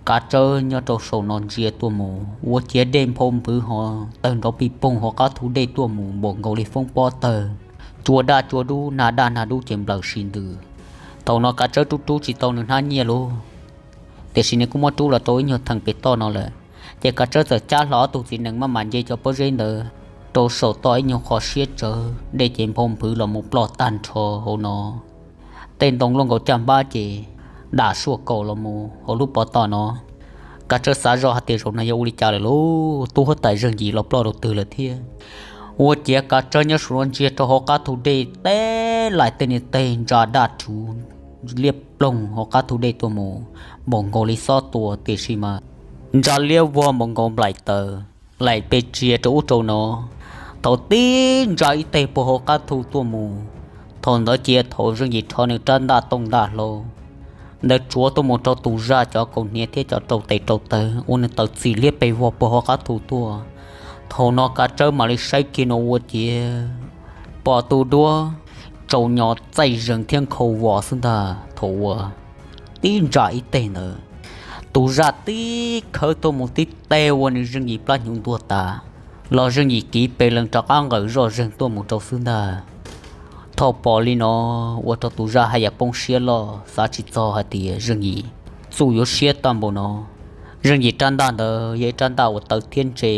Kav tsawb nyob rau saum no ntsia tuaj mus ua ciav dej nphau nphwv ho tawg nrov pij poog hauv qab thu dej tuaj mus npaum nkaus li foob pob tawg, cua daj cua dub nag daj nag dub ces nplawm si ntws. Thaum no kav tsawb rub rub tsis tau nws hnab nyiaj lauj, tiam sis nws kuj muab rub los rau ib nyuag theem pem toj no lawm. Ces kav tsawb txawm cab hlo ob tug txiv nees maj mam nce cov pob zeb ntawd rau saum toj ib nyuag qho siab tsawv, dej ces nphau nphwv los mus ploj tag nrho hauv no. Tej ntoo luaj nkaus caj npab ces dam suaj kaus los mus hauv lub pov toj no. Kav tsawb xav zoj hais tias zaum no yog ua li cas lawm lauj, tub huab tais Zeej Yim los ploj rau twg lawm thiab. Ua ciav kav tsawb nyob saum no ntsia rau hauv qab thu dej teb laim tej niag teg ntsa daj rhuv liab ploog hauv qab thu dej tuaj mus npaum nkaus li xob tua, tiam sis mas ntsa liab vog npaum nkaus nplaim taws, laim pes tsiav rau ub rau no. Thaum tib ntsa ib teg puag hauv qab thu tuaj mus, thaum ntawd cia thaum Zeej Yim rho nws rab ntaj tooj ntaj hlau ntawd tsuav tuaj mus rau tus zaj cov kaus hniav thiab cov rau tes rau taw ua nws tawm txim liab pes vog puag hauv qab thu tuaj. Thaum no kav tsawb mam li saib kiag no ua ciav pom tus duab tsaus nyos txaij zees thiab nkhaus vos xwb ntag. Thaum uas tib ntsa ib teg ntawd, tus zaj tib khawb tuaj mus tib teg ua nws Zeej Yim plab hnyuv ntuag tas, los Zeej Yim kiv pes lees rov qab nqawm zoj zeeg tuaj mus rau xwb ntag. Thaum pom li no, ua rau tus zaj haj yam poob siab loj, xav tsis txog hais tias Zeej Yim txuj yuav siab tag npaum no. Zeej Yim rab ntaj ntawd yog ib rab ntaj uas tawv thiab ntse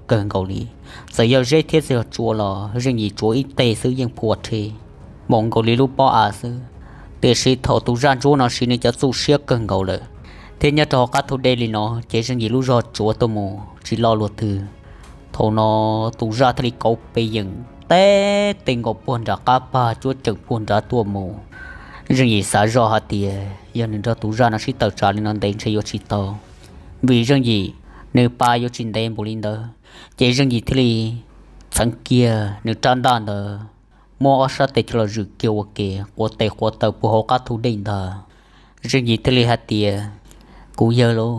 kawg nkaus li. Txawm yog zeb thiab txawm yog tsua los Zeej Yim tsuav ib teg xwb yeej phua rhe npaum nkaus li lub pob av xwb. Tiam sis thaum tus zaj ntsuab no siv nws cov txuj siab kawg nkaus lawm, thiab nyob rau hauv qab thu dej li no ces Zeej Yim lub zog tsuav tuaj mus tsis loj luaj twg. Thaum no tus zaj thiaj li kauv pes yeem teb tej nkaus puag nram qab pag cuab ceem puag nrad tuaj mus. Zeej Yim xav zoj hais tias yog nws nrog tus zaj no sib tawm tsam li no ntev ntshe yuav tsis tau, vim Zeej Yim nws pa yuav tsis ntev npaum li ntawd. Ces Zeej Yim thiaj li txheev kiag nws rab ntaj ntawd, muab ob sab tes coj los zwm kiag ua ke quav tes quav taw puag hauv qab thu dej ntag. Zeej Yim thiaj li hais tias, kuv yawg lauj,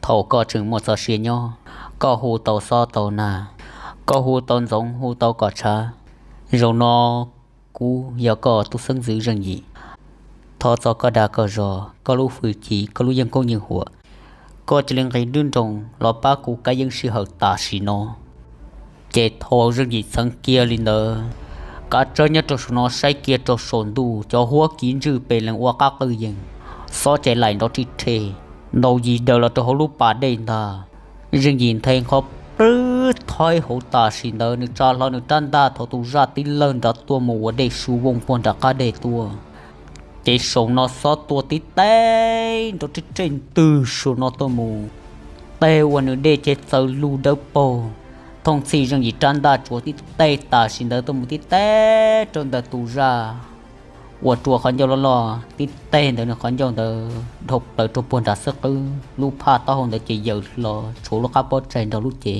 thaum koj tseem muaj txoj sia nyob, koj hu tau xob tau nag, koj hu tau ntxoov hu tau kom tshav. Zaum no kuv yog koj tus xeeb ntxwv Zeej Yim, thov txog koj dag koj zog, koj lub hwj chim, koj lub yeej koob yeej huam, koj cia li nqis nruab nroos los pab kuv kab yeeb sij hawm tam sim no. Ces thaum Zeej Yim txheev kiag li ntawd, kav tsawb nyob rau saum no saib kiag rau saum ntuj cov huab kiv ntswj pes lees ua qab qwj yees, xob ces laim nrov ri rhe ntaus yis daws los rau hauv lub pas dej ntag. Zeej Yim nthe nqho plwb thoib hauv tam sim ntawd nws tsa hlo nws rab ntaj thaum tus zaj tib lawg nrad tuaj mus ua dej su vooj puag nram qab deg tuaj. Ces saum no xob tua tib teg nrov rib reb ntws saum no tuaj mus, teg ua nws dej ces txawm lug dawb paug. Thooj txhij Zeej Yim rab ntaj tsuav tib teg tam sim ntawd tuaj mus tib teg rau ntawm tus zaj uas rua qhov ncauj loj loj tib teg ntawd, nws qhov ncauj ntawd dhau plaws rau puag nram xwb qwb, lub phaj taub hau ntawd ces yaws hlo tshuav lub qab pob tsaig nrog lub cev.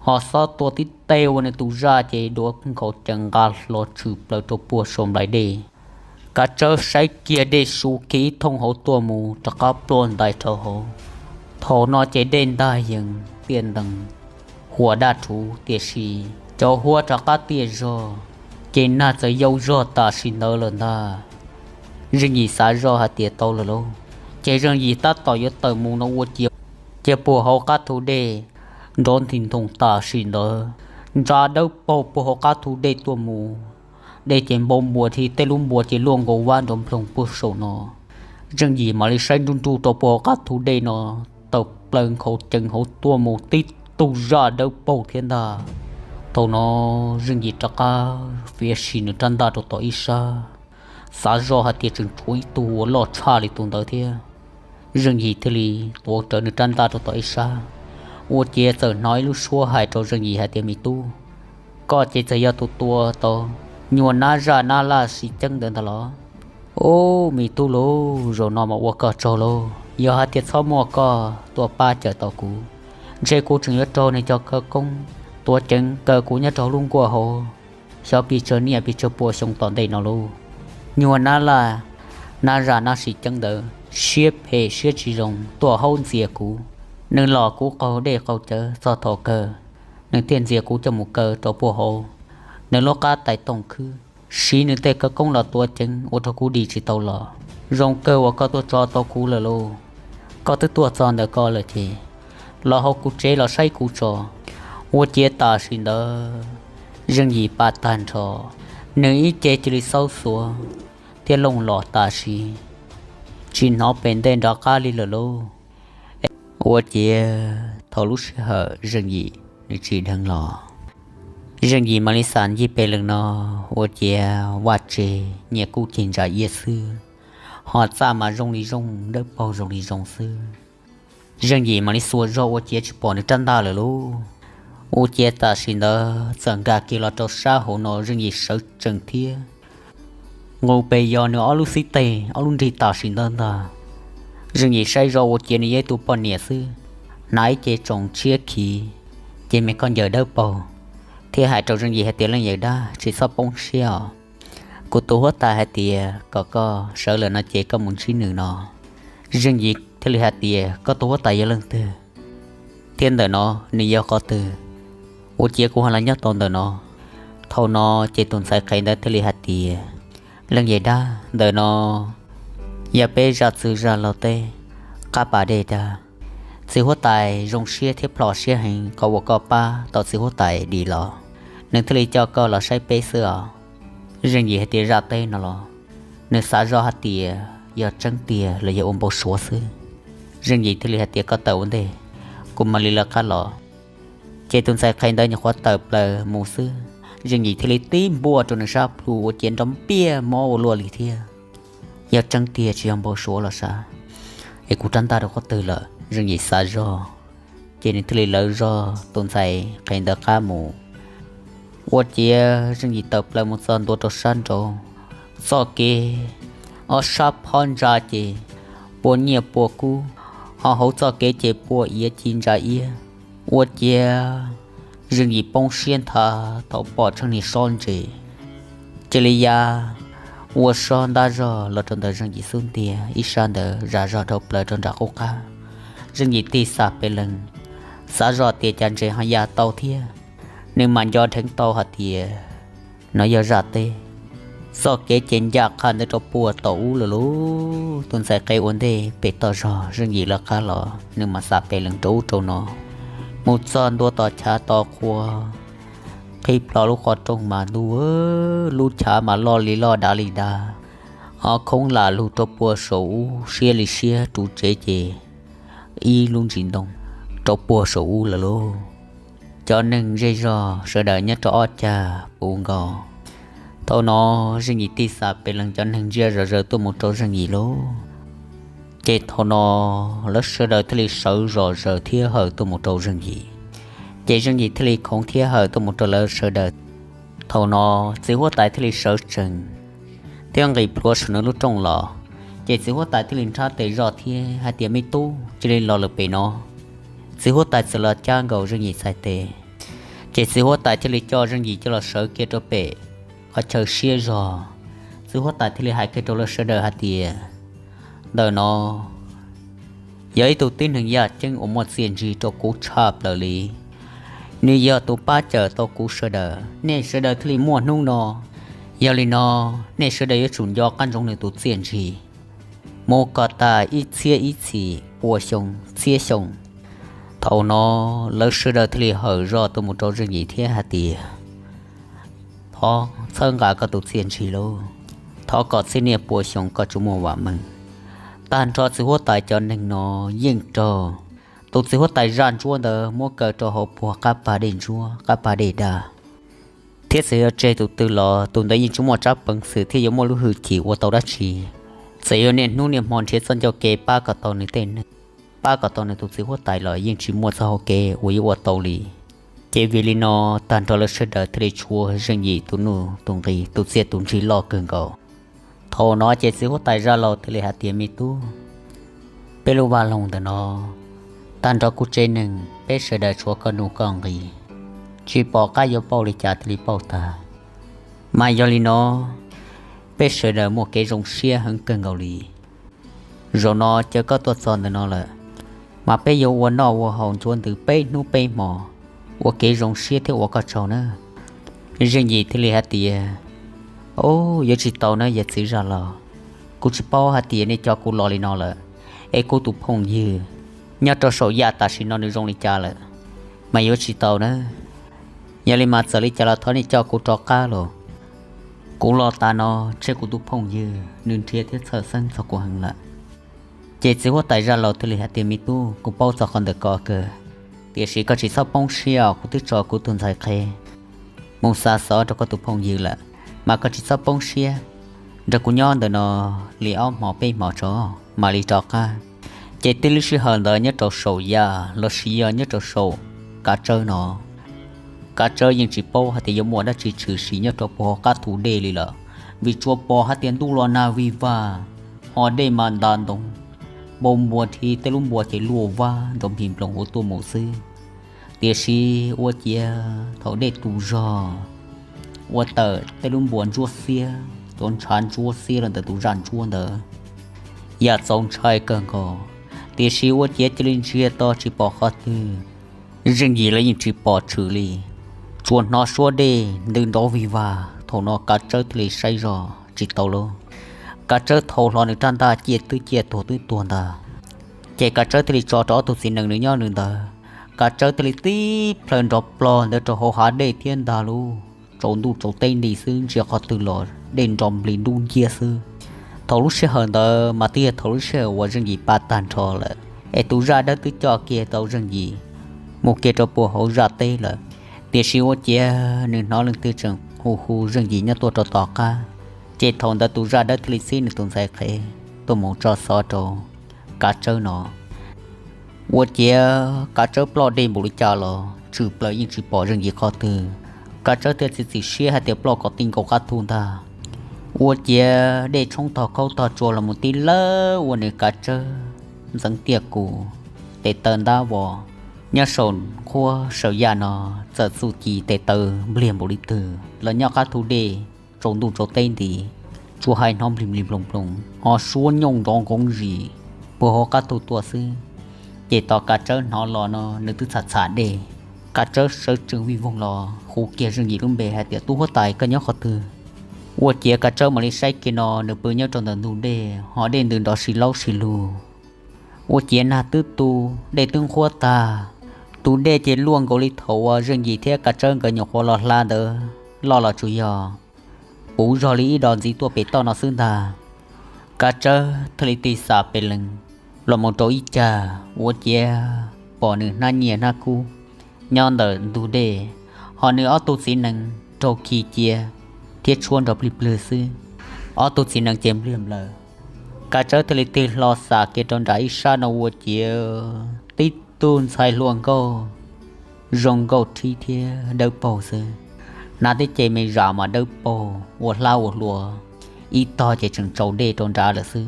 Ho xob tua tib teg ua nws tus zaj ces duav nkhaus ces nqa hlo tshwm plaws rau puag saum nplaim dej. Kav tsawb saib kiag dej su kiag ib thooj hauv tuaj mus rov qab plua ntais rau hauv. Thaum no ces dej ntag yees tiaj ntees, huam daj rhuv, tiam sis cov huab rov qab tiaj zog, ces nag txawm yau zog tam sim ntawd lawm ntag. Zeej Yim xav zoj hais tias tau lawm lauj, ces Zeej Yim tab tom yuav tawm mus no ua ciav, cia puag hauv qab thu dej nrov nti nthoos tam sim ntawd, ntsa dawb paug puag hauv qab thu dej tuaj mus. Dej ces npau npuas thiab tej lub npua ces luaj nkaus vab nrov nploog puag saum no. Zeej Yim mam li saib nruj nruj rau puag hauv qab thu dej no, tawm plaws nkhaus cees hauv tuaj mus tib tug zaj dawb paug thiab ntag. Thaum no Zeej Yim rov qab fiav sim nws rab ntaj rau tom ib sab, xav zoj hais tias tseem tshuav ib tug uas loj tshaj li tus ntawd thiab. Zeej Yim thiaj li tuav rawv nws rab ntaj rau tom ib sab, ua ciav txawm hnov ib lub suab hais rau Zeej Yim hais tias, me tub, koj ces txawm yog tus tua tau nyuag nab zaj nab laj sib ceeb ntawd ntag los? Ub, me tub lauj, zaum no mas ua koj tsaug lauj. Yog hais tias txhob muaj koj tuaj pab cawm tau kuv, ntshe kuv tseem yuav raug nws cov khawv koob tuav ceev kaw kuv nyob rau lub nkuaj hauv xyov pes tsawg niaj pes tsawg pua xyoo tom ntej no lauj. Nyuag nab laj, nab zaj nab sim ceeb ntawd siab phem siab tsis zoo tuaj haub ntxias kuv. Nws los kuv qaug dej qaug cawv txog thaum kawg, nws thiaj ntxias kuv coj mus kaw rau puag hauv nws lub qab tais tooj khwb, siv nws tej khawv koob los tuav ceev ua rau kuv dim tsis tau los. Zoo kawg uas koj tuaj tso tau kuv lawm lauj. Koj twb tuaj txog ntawm ko lawm ces los hauv kuv tsev los saib kuv tso. Ua ciav tam sim ntawd Zeej Yim pam tag nrho, nws ib ce cia li xaub xuav thiab looj los tam sim, tsis hnov pem ntej nrov qab li lawm lauj. Ua ciav thaum lub sij hawm Zeej Yim nws tsim dheev los, Zeej Yim mam li xam ncig pem lees no, ua ciav vaj tse nyiaj kub cig ntsa iab xwb, ho txaj mas zoo li zoo, dawb paug zoo li zoo xwb. Zeej Yim mam li xuas zog ua ciav tsis pom nws rab ntaj lawm lauj. Ua ciav tam sim ntawd txawm nkag kiag los rau sab hauv no Zeej Yim sawv tsees thiab nqus pes yos nws ob lub xib teg ob lub nrig tam sim ntawd ntag. Zeej Yim saib zoj ua ciav nws yog ib tug poj niam xwb, hnav ib ce tsoos tshiab khiv, ces me khaub ncaws dawb paug, thiab hais rau Zeej Yim hais tias, Leej yawm dab, tsis txhob poob siab os. Kuv tus huab tais hais tias kom koj sawv lawm no ces koj mus ntsib nws no. Zeej Yim thiaj li hais tias, Koj tus huab tais yog leej twg? Thiab ntawm no nws yog qhov twg? Ua ciav kuv ho los nyob tau ntawm no. Thaum no ces tus ntxhais qhev ntawd thiaj li hais tias, Leej yawm dab, ntawm no yog peb zaj txwg zaj laug teb qab pas dej dag. Txiv huab tais zoo siab thiab plhom siab heev qhov uas koj pab tau txiv huab tais dim los, nws thiaj li coj koj los saib peb xwb os. Zeej Yim hais tias, Zaj teb no los? Nws xav zoj hais tias yog tseeb tiag los yog ua npau suav xwb. Zeej Yim thiaj li hais tias, Koj tawm ua ntej, kuv mam li lawv qab los. Ces tus ntxhais qhev ntawd nyuam qhuav tawm plaws mus xwb, Zeej Yim thiaj li tib npuaj rau nws sab plhu ua ciav nrov npiaj mob ua luaj li thiab. Yog tseeb tiag tsis yog npau suav los sav, es kuv rab ntaj rau qhov twg lawm? Zeej Yim xav zog, ces nws thiaj li lawv zog tus ntxhais qhev ntawd qab mus. Ua ciav Zeej Yim tawm plaws mus txog ntua rau sab nraud, txoj kev ob sab phob ntsa ces pua nyiaj pua kub, ho hauv txoj kev ces pua iav ci ntsa iab. Ua ciav Zeej Yim poob siab nthav thaum pom tsheej niag sob ntses cia li ya ua sob ntab zog los rau ntawm Zeej Yim xub ntiag, ib sab ntawd zam zog dhau plaws rau nram qub qab. Zeej Yim tig xam pes lees, xav zoj tias cas ntses ho ya tau thiab. Nws mam nco dheev tau hais tias no yog zaj teb. Txoj kev ces ncaj qha ntawd rau puag tom ub lawm lauj. Tus ntxhais qhev ua ntej pem toj zog, Zeej Yim lawv qab los, nws mam xam pes lees rau ub rau no, mus txog ntua tom chav tos qhua, qhib plho lub qhov rooj mas ntuj, lub chav mas loj li loj dav li dav, ho khoob lam lug rau puag saum ub siab li siab, ruv tsev ces ib lub ntsis ntoo rau puag saum ub lawm lauj. Cov neeg zej zog sawv daws nyob rau ob cag puv nkaus. Thaum no Zeej Yim tig xam pes lees, cov neeg ntsia zom zaws tuaj mus rau Zeej Yim lauj. Ces thaum no lawv sawv daws thiaj li sawv zom zaws thiab hawm tuaj mus rau Zeej Yim. Ces Zeej Yim thiaj li khoov thiab hawm tuaj mus rau lawv sawv daws. Thaum no txiv huab tais thiaj li sawv tsees thiab nqis plhuav saum nws lub rooj los. Ces txiv huab tais thiaj li nrhab tes zoj thiab hais tias, Me tub, cia li los lawm pem no. Txiv huab tais txawm los cab nkaus Zeej Yim txhais tes, ces txiv huab tais thiaj li coj Zeej Yim coj los sawv kiag rau pem qhov chaw siab zog. Txiv huab tais thiaj li hais kiag rau lawv sawv daws hais tias, Ntawm no yog ib tug tib neeg yaj ceeb uas muaj txiaj ntsig rau kuv tshaj plaws li. Nws yog tus pab cawm tau kuv sawv daws, nej sawv daws thiaj li muaj hnub no. Yog li no, nej sawv daws yuav tsum nco qab ntsoov nws tus txiaj ntsig mus kom tas ib txhiab ib txhis, pua xyoo, txhiab xyoo. Thaum no lawv sawv daws thiaj li hawm zog tuaj mus rau Zeej Yim thiab hais tias, Thov txhawb nqa koj tus txiaj ntsig lauj, thov kom txhiab niaj pua xyoo koj tsuas muaj vam meej. Tag nrho txiv huab tais cov neeg no yeej raug tus txiv huab tais zaj ntsuab ntawd muab kaw rau hauv puag qab pas dej ntsuab, qab pas dej dag. Thiab txawm yog tseg tus twg los tus ntawd yeej tsis muaj tsab peev xwm thiab yuav muaj lub hwj chim ua tau dab tsi. Txawm yog niaj hnub niaj hmo nrhiav txoj ncauj ke pab kom tau nws tej neeg, pab kom tau nws tus txiv huab tais los yeej tsis muaj txoj hau kev uas yuav ua tau li. Ces vim li no, tag nrho lawv sawv daws thiaj li tshuav Zeej Yim tus nuj tus nqis, tus txiaj tus ntsig loj kawg nkaus. Thaum no ces txiv huab tais zaj laug thiaj li hais tias, Me tub, Peb lub vaj loog ntawm no, tag nrho kuv tsev neeg peb sawv daws tshuav koj nuj koj nqis, tsis pom qab yuav pauj li cas thiaj li pauj tag. Mas yog li no, peb sawv daws muaj kev zoo siab heev kawg nkaus li. Zaum no caw koj tuaj txog ntawm no lawm, mas peb yuav ua noj ua haus ntxuav ntws peb hnub peb hmo, ua kev zoo siab thiab ua koj tsaug nawb. Zeej Yim thiaj li hais tias, Au, yuav tsis tau na yawg txiv zaj laug, kuv tsis paub hais tias nej coj kuv los li no lawm, es kuv tus phooj ywg nyob rau saum yaj tam sim no nws zoo li cas lawm, mas yuav tsis tau na. Yog li mas txawm li cas los thov nej coj kuv rov qab los. Kuv los tas no, ntshe kuv tus phooj ywg nws nrhiav thiab txhawj xeeb txog kuv heev lawm. Ces txiv huab tais zaj laug thiaj li hais tias, Me tub, kuv paub txog qhov ntawm ko kawg, tiam sis koj tsis txhob poob siab os, kuv twb tso kuv tus ntxhais qhev mus xa xov rau koj tus phooj ywg lawm, mas koj tsis txhob poob siab, nrog kuv nyob ntawm no li ob hmo peb hmo tso mam li rov qab. Ces tib lub sij hawm ntawd nyob rau saum yaj los sis yog nyob rau saum Kav Tsawb no, Kav Tsawb yeej tsis paub hais tias yuav muaj dab tsi tshwm sim nyob rau puag hauv qab thu dej li lawm, vim tsuas pom hais tias ntuj los nag vig vag, ho dej mas nta ntoo, npau npua thiab tej lub npua ces luaj vab nrov nplig nploog ua tuaj mus xwb. Tiam sis ua ciav thaum dej tu zog, ua tawm tej lub npua ntsuab xiab, cov ntshav ntsuab xiab los ntawm tus zaj ntsuab ntawd, yam txaus ntshai kawg nkaus. Tiam sis ua ciav cia li ntsiag to tsis pom qhov twg, Zeej Yim los yeej tsis pom tshwm li, tsuas hnov suab dej ntws nrov vig vag. Thaum no Kav Tsawb thiaj li saib zog tsis tau lauj. Kav Tsawb thau hlo nws rab ntaj ciaj twb ciaj tuag twb tuag ntag. Ces Kav Tsawb thiaj li tso rau ob tug txiv nees nws nyob nws ntawd. Kav Tsawb thiaj li tib plhaw nrov plog ntawd rau hauv hav dej thiab ntag lauj. Tsaus ntuj tsaus teb nti xwb, ntsia qhov twg los dej nrov nplig dub nciab xwb. Thaum lub sij hawm ntawd mas twb yog thaum lub sij hawm uas Zeej Yim pab tag nrho lawm, es tus zaj dawb twb coj kiag tau Zeej Yim mus kiag rau puag hauv zaj teb lawm. Tiam sis ua ciav nws hnov leej twg tseem hu hu Zeej Yim nyob tuaj rau tom qab. Ces thaum ntawd tus zaj dawb thiaj li txib nws tus ntxhais qhev tuaj mus tso xov rau Kav Tsawb no. Ua ciav Kav Tsawb ploj dej npaum li cas los tshwm plaws yeej tsis pom Zeej Yim qhov twg. Kav Tsawb thiaj txiav txim siab hais tias ploj kom ti nkaus qab thu ntag. Ua ciav dej tshoob tog khaub tog tsua los mus tib lawb ua nws Kav Tsawb ntxeev tiaj kus, tes taw ntab vos. Nyob saum nqhuab saum yaj no txawm txuj ci tes taw npliag npaum li twg los nyob qab thu dej tsaus ntuj tsaus teb nti, tsuas hais hnov nplig nplig nploog nploog ho suab nyooj nrov nqoov zis puag hauv qab thu tuaj xwb. Ces tos Kav Tsawb hnov los no nws twb txham txham dej. Kav Tsawb sawv tsees vij voog los hu kiag Zeej Yim lub npe hais tias, Tub huab tais, koj nyob qhov twg? Ua ciav Kav Tsawb mam li saib kiag no nws pw nyob rau ntawm ntug dej ho dej ntws nrov si laub si lug. Ua ciav nag twb tu, dej twb nqhuab tag, tus dej ces luaj nkaus li thaum uas Zeej Yim thiab Kav Tsawb nkawd nyuam qhuav los hla ntawd loj los tsuas yog puv zog li ib dos ntxiv tuaj pem toj no xwb ntag. Kav Tsawb thiaj li tig xam pes lees los mus rau ib cag, ua ciav pom nws hnab nyiaj hnab kub nyob ntawm ntug dej, ho nws ob tug txiv nees raug khi cia thiab tshuab nrov plig plwg xwb. Ob tug txiv nees ces npliag nplaws. Kav Tsawb thiaj li tig hlo xam kiag rau nram ib sab no ua ciav tib tug ntxhais hluas nkauj zoo nkauj rhib thiab dawb paug xwb. Hnav tib ce me zam mas dawb paug ua hlab ua hlua, ib tog ces tseem tsaus dej rau nrad lawm xwb.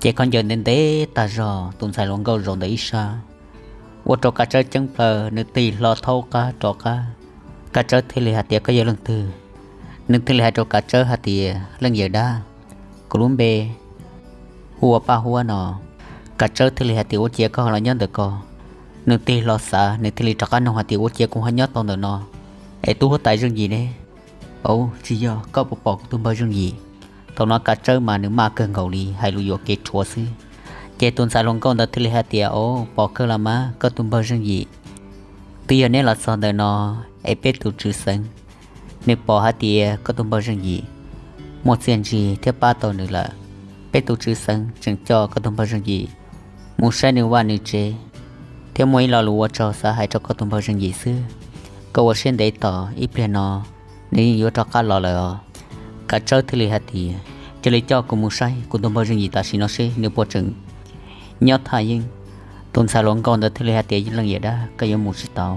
Ces khaub ncaws ntev ntev tag zog, tus ntxhais hluas nkauj zaum ntawm ib sab, ua rau Kav Tsawb ceeb plhaw, nws tig hlo thaub qab rov qab. Kav Tsawb thiaj li hais tias, Koj yog leej twg? Nws thiaj li hais rau Kav Tsawb hais tias, Leej yawm dab, kuv lub npe hu ua Paj Huab no. Kav Tsawb thiaj li hais tias, Ua ciav koj ho los nyob ntawm ko? Nws tig hlo xav, nws thiaj li rov qab nug hais tias, Ua ciav kuv ho nyob tau ntawm no es tub huab tais Zeej Yim ne? Au, tsis yog, koj puas pom kuv tus npawg Zeej Yim? Thaum no Kav Tsawb mas nws maj kawg nkaus li, hais lus yuam kev rhuav xwb. Ces tus ntxhais hluas nkauj ntawd thiaj li hais tias, Au, pom kawg los mas, koj tus npawg Zeej Yim twb yog neb los txog ntawm no es peb tus tswv xeev nws pom hais tias koj tus npawg Zeej Yim muaj txiaj ntsig thiab pab tau nws lawm. Peb tus tswv xeev tseem coj koj tus npawg Zeej Yim mus saib nws vaj nws tsev thiab muaj ib lo lus ua tsaug xav hais rau koj tus npawg Zeej Yim xwb. Koj ua siab ntev tos, ib pliag no nws yeej yuav rov qab los lawm os. Kav Tsawb thiaj li hais tias, Cia li coj kuv mus saib kuv tus npawg Zeej Yim tam sim no seb nws puas tseem nyob thaj yeeb. Tus ntxhais hluas nkauj ntawd thiaj li hais tias, Leej yawm dab, koj yuav mus tsis tau,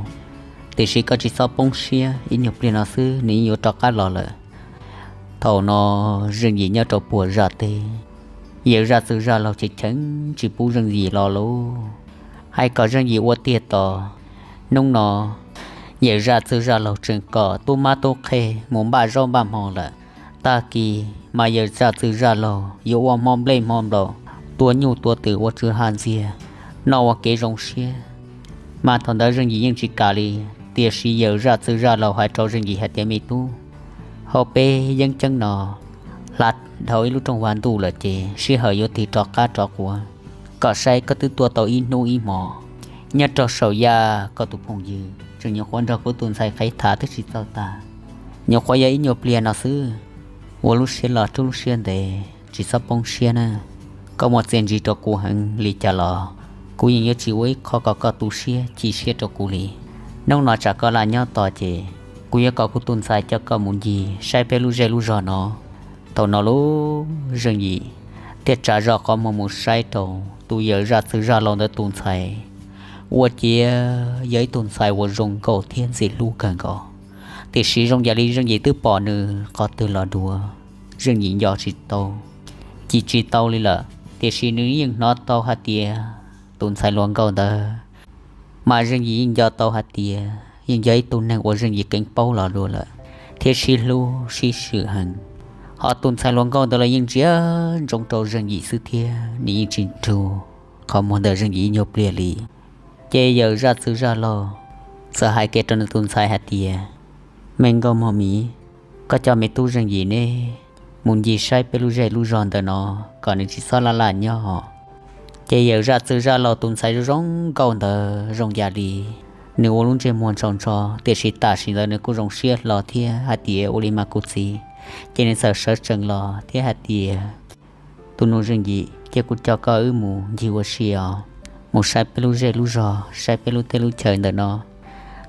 tiam sis koj tsis txhob poob siab, ib nyuag pliag no xwb nws yeej yuav rov qab los lawm. Thaum no Zeej Yim nyob rau puag zaj teb, yawm zaj txwg zaj laug cheem cheem tsis pub Zeej Yim los lauj. Hais kom Zeej Yim ua tiag tos. Hnub no yawm zaj txwg zaj laug tseem kom tub mab tub qhe mus npaj zaub npaj hmo lawm. Tag kis mas yawm zaj txwg zaj laug yuav ua hmo nplej hmo nplaum, tua nyuj tua twm ua tsw ha ntxiag, noj ua kev zoo siab. Mas thaum ntawd Zeej Yim yeej tsis kam li, tiam sis yawm zaj txwg zaj laug hais rau Zeej Yim hais tias, me tub, hauv peb yeeb ceeb no hla dhau ib lub rooj vag ntuj lawm ces sij hawm yuav tig rov qab rov quav. Kom saib koj twb tuaj tau ib hnub ib hmo nyob rau saum yaj koj tus phooj ywg tseem nyuam qhuav nrog kuv tus ntxhais qhev tham twb tsis txog tag, nyuam qhuav yog ib nyuag pliag no xwb. Ua lub siab los rub lub siab ntev, tsis txhob poob siab na. Koj muaj txiaj ntsig rau kuv heev li cas los kuv yeej yuav tsis ua ib qho kom koj tu siab chim siab rau kuv li. Hnub no tsam koj laj nyob tos ces kuv yuav kom kuv tus ntxhais coj koj mus ncig saib peb lub zej lub zog no. Thaum no lub Zeej Yim thiaj tsa zog qhov muag mus saib rau tus yawm zaj txwg zaj laug ntawd tus ntxhais. Ua ciav yog ib tug ntxhais uas zoo nkauj thiab ntxim hlub kawg nkaus, tiam sis zoo yam li Zeej Yim twb pom nws qhov twg los dua, Zeej Yim nco tsis tau, cim tsis tau li lawm. Tiam sis nws yeej hnov tau hais tias tus ntxhais hluas nkauj ntawd, mas Zeej Yim yeej nco tau hais tias yeej yog ib tug neeg uas Zeej Yim keev paub los dua lawm thiab sib hlub sib swm heev. Ho tus ntxhais hluas nkauj ntawd los yeej ntsia ntsoov rau Zeej Yim xwb thiab nws yeej tsis nrug qhov muag ntawm Zeej Yim ib nyuag pliag li. Ces yawm zaj txwg zaj laug txawm hais kiag rau nws tus ntxhais hais tias, me nkauj mog miv, koj coj me tub Zeej Yim neb mus ncig saib peb lub zej lub zog ntawm no, kom nws tsis txhob laj laj nyob. Ces yawm zaj txwg zaj laug tus ntxhais zoo zoo nkauj ntawd zoo yam li nws ua lub ntsej muag ntsho ntsho, tiam sis tam sim ntawd nws kuj zoo siab hlo thiab hais tias, ua li mas kuv txiv. Ces nws txawm sawv tsees los thiab hais tias, tus nus Zeej Yim, cia kuv coj koj wb mus ncig ua si os, mus saib peb lub zej lub zog, saib peb lub teb lub chaw ntawm no.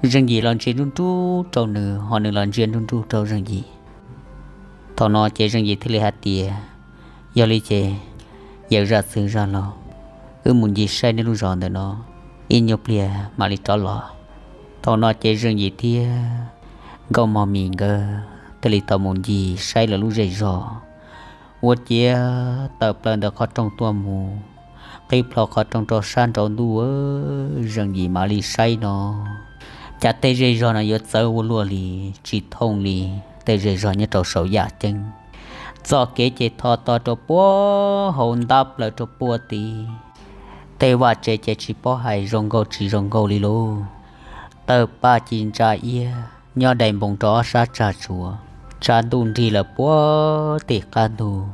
Zeej Yim los ntsia nruj nruj rau nws, ho nws los ntsia nruj nruj rau Zeej Yim. Thaum no ces Zeej Yim thiaj li hais tias, yog li ces yawm zaj txwg zaj laug, wb mus ncig saib neb lub zos ntawm no, ib nyuag pliag mam li rov los. Thaum no ces Zeej Yim thiab Nkauj Mog Mis nkawd thiaj li tau mus ncig saib lawv lub zej zog. Ua ciav tawm plaws ntawm qhov rooj tuaj mus, qhib plho qhov rooj rau sab nraud ntuj, Zeej Yim mam li saib no, cas tej zej zog no yuav txawv ua luaj li, tsis thooj li tej zej zog nyob rau saum yaj ceeb. Txoj kev ces tho to rau puag hauv ntab plaws rau puag tid. Tej vaj tsev ces tsis paub hais zoo nkauj tsis zoo nkauj li lauj. Tawg paj ci ntsa iab nyob dai npoo rau ob sab tsag tsuas, tshav ntuj nrig lawm puag tim qab ntug.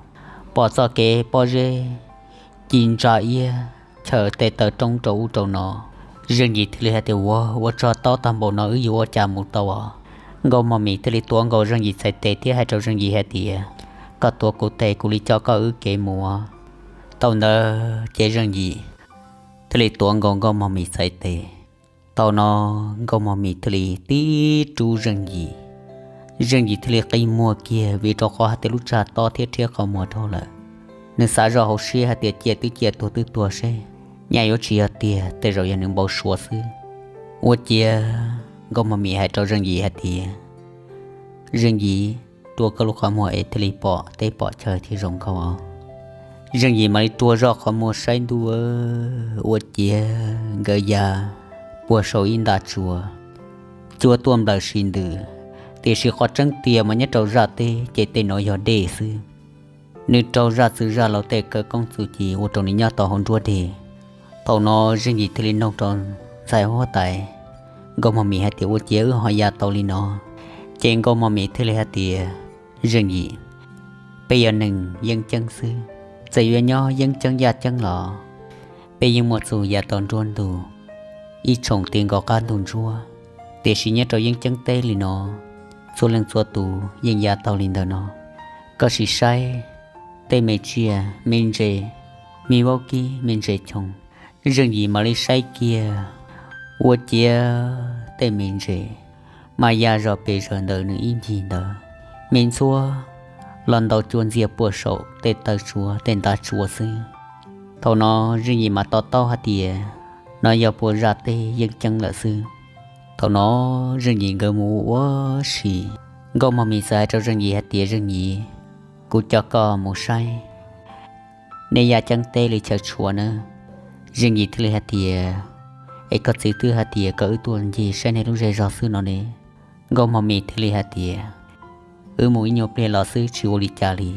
Pom txoj kev pob zeb ci ntsa iab chaws tej taw roob rau ub rau no. Zeej Yim thiaj li hais tias, ua, ua tsaug tau tag npaum no wb yuav ua cas mus tau os? Nkauj Mog Mis thiaj li tuav nkaus Zeej Yim txhais tes thiab hais rau Zeej Yim hais tias, koj tuav kuv tes kuv li coj koj wb kev mus. Thaum ntawd ces Zeej Yim thiaj li tuav nkaus Nkauj Mog Mis txhais tes. Thaum no Nkauj Mog Mis thiaj li tib rub Zeej Yim. Zeej Yim thiaj li qi muag kiag vim rau qhov hais tias lub tsag tob thiab rhiab qhov muag dhau lawm. Nws xav zoj hauv siab hais tias cia twb cia tuag twb tuag seb, nyaj yuav tsis yog tiag, tej zaum yog nws npau suav xwb. Ua ciav Nkauj Mog Mis hais rau Zeej Yim hais tias, Zeej Yim, rua koj lub qhov muag es thiaj li pom teb pom chaw thiaj zoo nkauj os. Zeej Yim mam li rua zoj qhov muag saib ntuj, ua ciav nkawd ya puag saum ib nta tsuas, cua tuaj nplawm sis ntws, tiam sis qhov tseeb tiag mas nyob rau zaj teb ces tej no yog dej xwb. Nws raug zaj txwg zaj laug tej khawv koob txuj ci ua rau nws nyob tau hauv nruab deg. Thaum no Zeej Yim thiaj li noog rau ntxhais huab tais Nkauj Mog Mis hais tias, ua ciav wb ho ya tau li no? Ces Nkauj Mog Mis thiaj li hais tias, Zeej Yim, peb yog neeg yeeb ceeb xwb, txawm yuav nyob yeeb ceeb yaj ceeb los peb yeej muaj txuj ya tau nruab ntug ib tshoom ti nkaus qab ntug ntsuab, tiam sis nyob rau yeeb ceeb teb li no, txhua leej txhua tus yeej ya tau li ntawm no. Koj sim saib tej me tsiaj me ntses, me vaub kib me ntses choo. Zeej Yim mam li saib kiag, ua ciav tej me ntses mas ya zog pes zawg ntawm nws ib ncig ntawd, me ntxhuab los ntaus cua ntxias puag saum tej taw tsuas tej nta tsuas xwb. Thaum no Zeej Yim mam to taub hais tias no yog puas zaj teb yeeb ceeb lawm xwb. Thaum no Zeej Yim nkawd mus ua si, Nkauj Mog Mis txawm hais rau Zeej Yim hais tias, Zeej Yim, kuv coj koj mus saib nej yaj ceeb teb li chaw tshuav na. Zeej Yim thiaj li hais tias, es koj txiv twb hais tias kom wb tuaj ncig saib nej lub zej zog xwb no ne. Nkauj Mog Mis thiaj li hais tias, wb mus ib nyuag pliag los xwb tsis ua li cas li.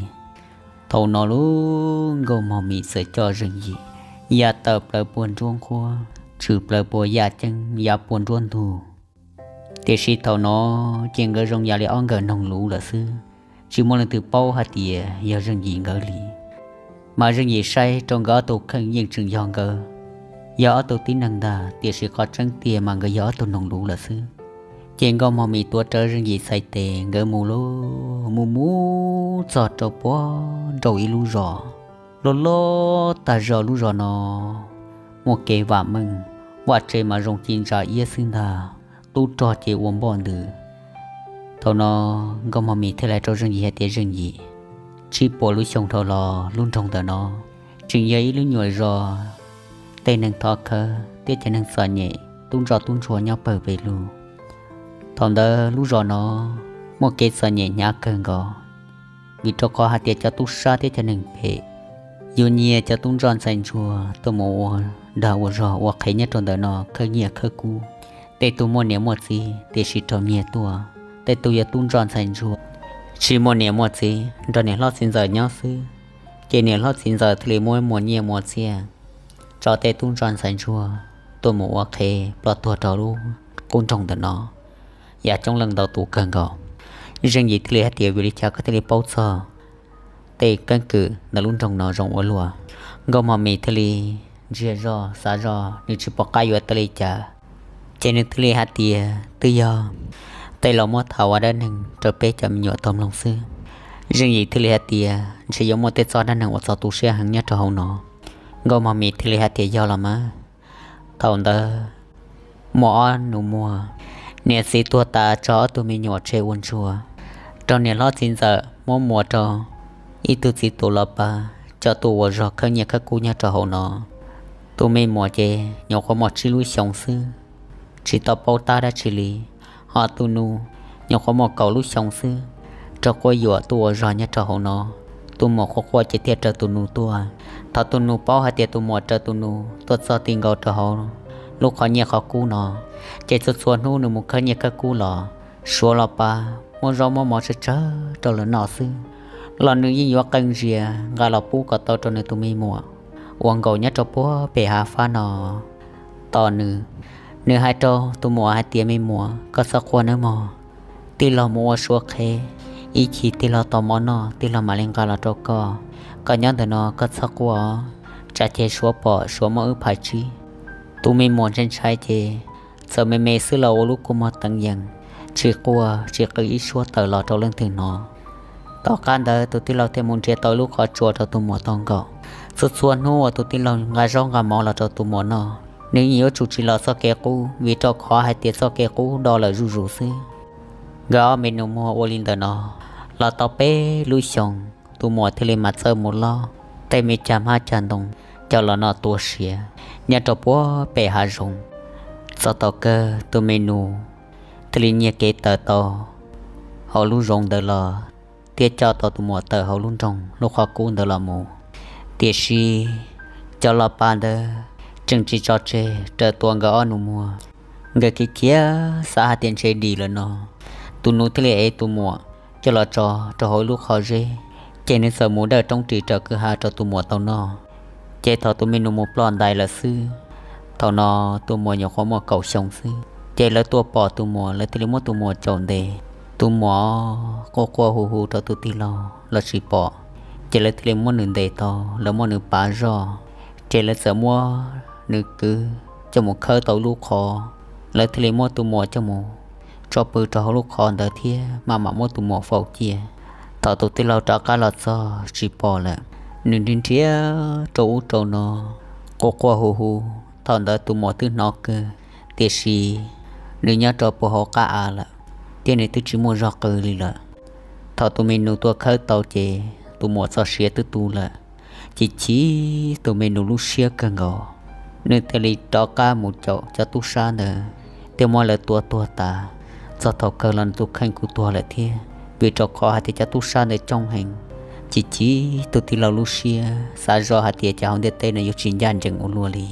Thaum no lub Nkauj Mog Mis txawm coj Zeej Yim ya tawm plaws puag nruab nqhuab, tshwm plaws puag yaj ceeb ya puag nruab ntug. Tiam sis thaum no ces nkawd zoo yam li ob nkawm noog luv lawm xwb, tsis muaj leej twg paub hais tias yog Zeej Yim nkawd li. Mas Zeej Yim saib rau nkawd ob tug kheej yeej tseem yog nkawd, yog ob tug tib neeg ntag, tiam sis qhov tseeb tiag mas nkawd yog ob tug noog luv lawm xwb. Ces Nkauj Mog Mis tuav rawv Zeej Yim txhais tes nkawd mus lauj, mus mus txog rau puag nraum ib lub zos loj loj tag zog. Lub zos no muaj kev vam meej, vaj tse mas zoo ci ntsa iab xwb ntag, tub rog ces ua npoj ntws. Thaum no Nkauj Mog Mis thiaj li hais rau Zeej Yim hais tias, Zeej Yim, tsib puas lub xyoo dhau los lub nroog ntawm no tseem yog ib lub nyuam zos tej neeg thov khawv thiab cov neeg txom nyem tub ntsoj tub ntsuag nyob pawg pes lug. Thaum ntawd lub zos no muaj kev txom nyem hnyav kawg nkaus, vim rau qhov hais tias cov tub sab thiab cov neeg phem yuav nyiag cov tub ntsoj ntxhais ntsuag tuaj mus ua dag ua zog ua qhev nyob rau ntawm no khawb nyiaj khawb kub. Tej tug muaj niam muaj txiv tiam sis raug nyiag tuaj, tej tug yog tub ntsoj ntxhais ntsuag tsis muaj niam muaj txiv, nrog niam hlob txiv ntxawm nyob xwb, ces niam hlob txiv ntxawm thiaj li muab muas nyiaj muas txiaj tso tej tub ntsoj ntxhais ntsuag tuaj mus ua qhev ploj tuag rau lub qub nroog ntawm no, yam coob leej ntau tus kawg nkaus. Zeej Yim thiaj li hais tias, vim li cas koj thiaj li paub txog tej keeb kwm ntawm lub nroog no zoo ua luaj? Nkauj Mog Mis thiaj li ntsiag zog xav zog, nws tsis pom qab yuav tau li cas, ces nws thiaj li hais tias, twb yog tej laus muab tham ua dab neeg rau peb cov me nyuam tau mloog xwb. Zeej Yim thiaj li hais tias, ntshe yuav muaj tej txoj dab neeg uas txog tu siab heev nyob rau hauv no. Nkauj Mog Mis thiaj li hais tias, yog los mas. Thaum ntawd muaj ob nus muag, niam txiv tuag tas tso ob tug me nyuam tseg ua ntsuag, raug niam hlob txiv ntxawm muab muas rau ib tug txiv tus los pab coj tuaj ua zog khawb nyiaj khawb kub nyob rau hauv no. Tus me muam ces nyuam qhuav muaj tsib lub xyoos xwb, tsis tau paub tab dab tsi li. Ho tus nus nyuam qhuav muaj kaum lub xyoos xwb, raug quab yuam tuaj ua zog nyob rau hauv no. Tus muam quaj quaj ces thiaj raws tus nus tuaj. Thaum tus nus paub hais tias tus muam raws tus nus tuaj txog ti nkaus rau hauv lub qhov nyiaj qhov kub no, ces txhua txhua hnub nws mus khawb nyiaj khawb kub los, suav los pab, muab zaub muab mov tsawg tsawg rau lawv noj xwb, los nws yeej yuav qee zias nqa los pub kom tau rau nws tus me muam uas nkaum nyob rau puag pem hav fab no tos nws. Nws hais rau tus muam hais tias, me muam, koj txhob quaj nawb mog, tij laug mus ua suav qhev, ib chim tij laug tau mov noj tij laug mam li nqa los rau koj. Koj nyob ntawm no koj txhob quaj, tsam ces suav pom suav muab wb phais tsib. Tus me muam ntshai ntshai ces txawm me me xwb los ua lub kua muag teev yees, tsis quaj tsis qw ib suab tawm los rau leej twg hnov. Tom qab ntawd tus tij laug thiaj mus nrhiav tau lub qhov tsua rau tus muam tau nkaum. Txhua txhua hnub uas tus tij laug nqa zaub nqa mov los rau tus muam noj, nws yeej yuav tsum tsis los txoj kev qub vim rau qhov hais tias txoj kev qub do lawm zuj zus xwb. Nkawd ob me nus muag ua li ntawm no los tau peb lub xyoos, tus muam thiaj li mam txawj mus lob tej me cag hmab cag ntoo coj los noj tua siav nyob rau puag pem hav zoov. Txog thaum kawg tus me nus thiaj li nyiag kev tawm tau hauv lub zoov ntawd los thiab coj tau tus muam tawm hauv lub nroog lub qhov kub ntawd los mus. Tiam sis cov los pab ntawd tseem tsis tso tseg raws tua nkawd ob nus muag. Nkawd khiav khiav xav hais tias ntshe dim lawm no, tus nus thiaj li ev tus muam coj los tso rau hauv ib lub qhov zeb, ces nws txawm mus dawj roob ris raws kwj ha rau tus muam tau noj. Ces thaum tus me nus mus ploj ntais lawm xwb, thaum no tus muam nyuam qhuav muaj kaum xyoo xwb, ces lawv tuaj pom tus muam lawv thiaj li muab tus muam caum ntes. Tus muam quaj quaj hu hu rau tus tij laug los tsis pom, ces lawv thiaj li muab nws ntes tau, lawv muab nws pav zoj, ces lawv txawm muab nws kwv coj mus khawb tau lub qhov. Lawv thiaj li muab tus muam coj mus tso pw rau hauv lub qhov ntawd thiab maj mam muab tus muam faus cia. Thaum tus tij laug rov qab los txog tsis pom lawm, nws nrhiav nrhiav rau ub rau no, quaj quaj hu hu. Thaum ntawd tus muam twb hnov kawg, tiam sis nws nyob rau puag hauv qab av lawm, thiab nws twb tsis muaj zog qw li lawm. Thaum tus me nus tuaj khawb tau ces tus muam txoj sia twb tu lawm, chim chim tus me nus lub siab kawg nkaus. Nws thiaj li rov qab mus caum cov tub sab ntawd thiab muab lawv tua tuag tas. Txog thaum kawg los nws tus kheej kuj tuag lawm thiab, vim rau qhov hais tias cov tub sab ntawd coob heev, Chim chim tus tij laug lub siab, xav zoj hais tias cas hauv ntiaj teb no yuav tsis ncaj ncees ua luaj li.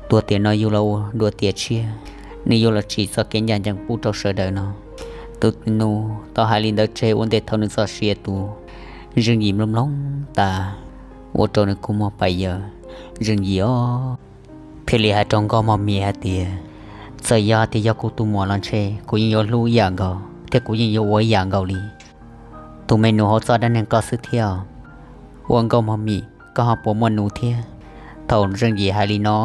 Tuag tiam no yug los ua dua tiam tshiab, nws yuav los tsim txoj kev ncaj ncees pub rau sawv daws no. Tus nus tau hais li ntawd tseg ua ntej thaum nws txoj sia tus Zeej Yim mloog mloog tas, ua rau nws kua muag pais yaws. Zeej Yim os, thiaj li hais rau Nkauj Mos Mim hais tias, txawm yog tias yog kuv tus muam los ntshe kuv yeej yuav hlub ib yam nkaus thiab kuv yeej yuav ua ib yam nkaus li. Tus me nus hauv txoj dab neeg koj xwb thiab. Ua Nkauj Mos Mim, koj ho puas muaj nus thiab? Thaum Zeej Yim hais li no,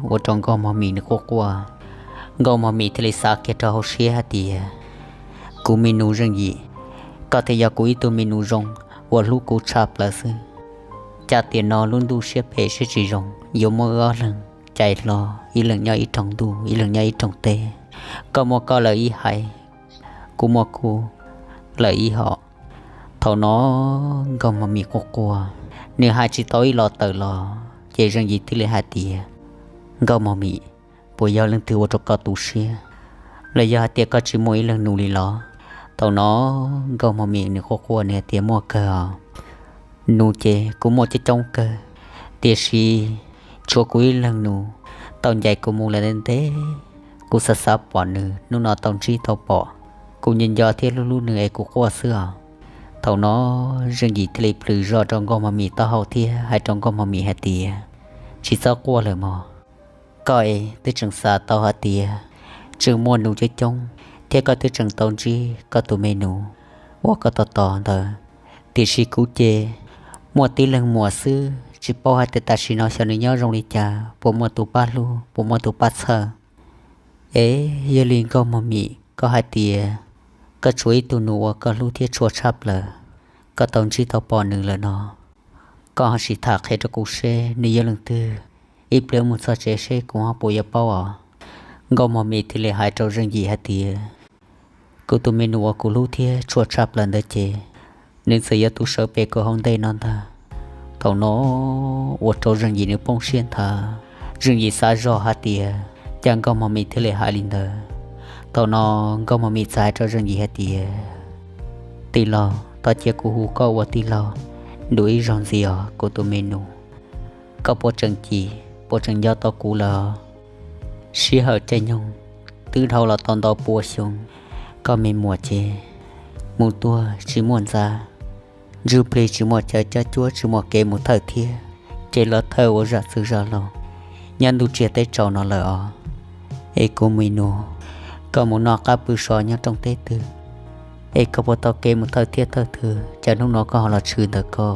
ua rau Nkauj Mos Mim nws quaj quaj. Nkauj Mos Mim thiaj li xav kiag rau hauv siab hais tias, kuv me nus Zeej Yim, koj thiaj yog kuv ib tug me nus zoo uas hlub kuv tshaj plaws xwb. Cas tiam no lub ntuj siab phem siab tsis zoo yuav muab wb ob leeg cais hlo, ib leeg nyob ib rooj ntuj, ib leeg nyob ib rooj teb. Koj muaj koj lawm ib haiv, kuv muaj kuv lawm ib hom. Thaum no Nkauj Mos Mim quaj quaj, nws hais tsis tau ib los tawm los, ces Zeej Yim thiaj li hais tias, Nkauj Mos Mim, puas yog leej twg ua rau koj tu siab, los yog hais tias koj tsis muaj ib leeg nus li los? Thaum no Nkauj Mos Mim nws quaj quaj nws hais tias, muaj kawg os. Nus ces kuv muaj coob coob kawg, tiam sis tshuav kuv ib leeg nus tau ncaim kuv mus lawm ntev ntev. Kuv xav xav pom nws, hnub no tau ntsib tau pom, kuv nco nco thiab hlub hlub nws es kuv quaj xwb os. Thaum no Zeej Yim thiaj li plhws zog rau Nkauj Mos Mim taub hau thiab hais rau Nkauj Mos Mim hais tias, tsis txhob quaj lawm mog. Koj es twb tseem xav tau hais tias tseem muaj nus coob coob thiab koj twb tseem tau ntsib koj tus me nus uas koj tos tos ntawd, tiam sis kuv ces muaj tib leeg muam xwb, tsis paub hais tias tam sim no xyov nws nyob zoo li cas, puas muaj tus pab hlub, puas muaj tus pab txhawj. Es yog li Nkauj Mos Mim, koj hais tias koj tshuav ib tug nus uas koj hlub thiab tshua tshaj plaws, koj tau ntsib tau pom nws lawm no, koj ho sim tham qhia rau kuv seb nws yog leej twg, ib pliag mus txog tsev seb kuv ho puas yuav paub os. Nkauj Mos Mim thiaj li hais rau Zeej Yim hais tias, kuv tus me nus uas kuv hlub thiab tshua tshaj plaws ntawd ces nws txawm yuav tuaj sawv pem kuv hauv ntej no ntag. Thaum no ua rau Zeej Yim nws poob siab nthav. Zeej Yim xav zog hais tias cas Nkauj Mos Mim thiaj li hais li ntawd. Thaum no Nkauj Mos Mim txawm hais rau Zeej Yim hais tias, tij laug, thov cia kuv hu koj ua tij laug dua ib zaug ntxiv os kuv tus me nus. Koj puas tseem cim, puas tseem nco tau kuv lawm? Sij hawm caij nyoog twb dhau los tau ntau pua xyoo, koj me muam ces mus tuag tsis muaj ntxa, ntsuj plig tsis muaj chaw cob cuab, tsis muaj kev mus thawj thiab, ces los thawj ua zam txwv zam laus nyob ntuj tsiaj teb tsaus no lawm os. Es kuv me nus, koj mus noj qab pw so nyob rooj teb twg, es koj puas tau kev mus thawj thiab thawj twg, cas hnub no koj ho los tshwm ntawm ko?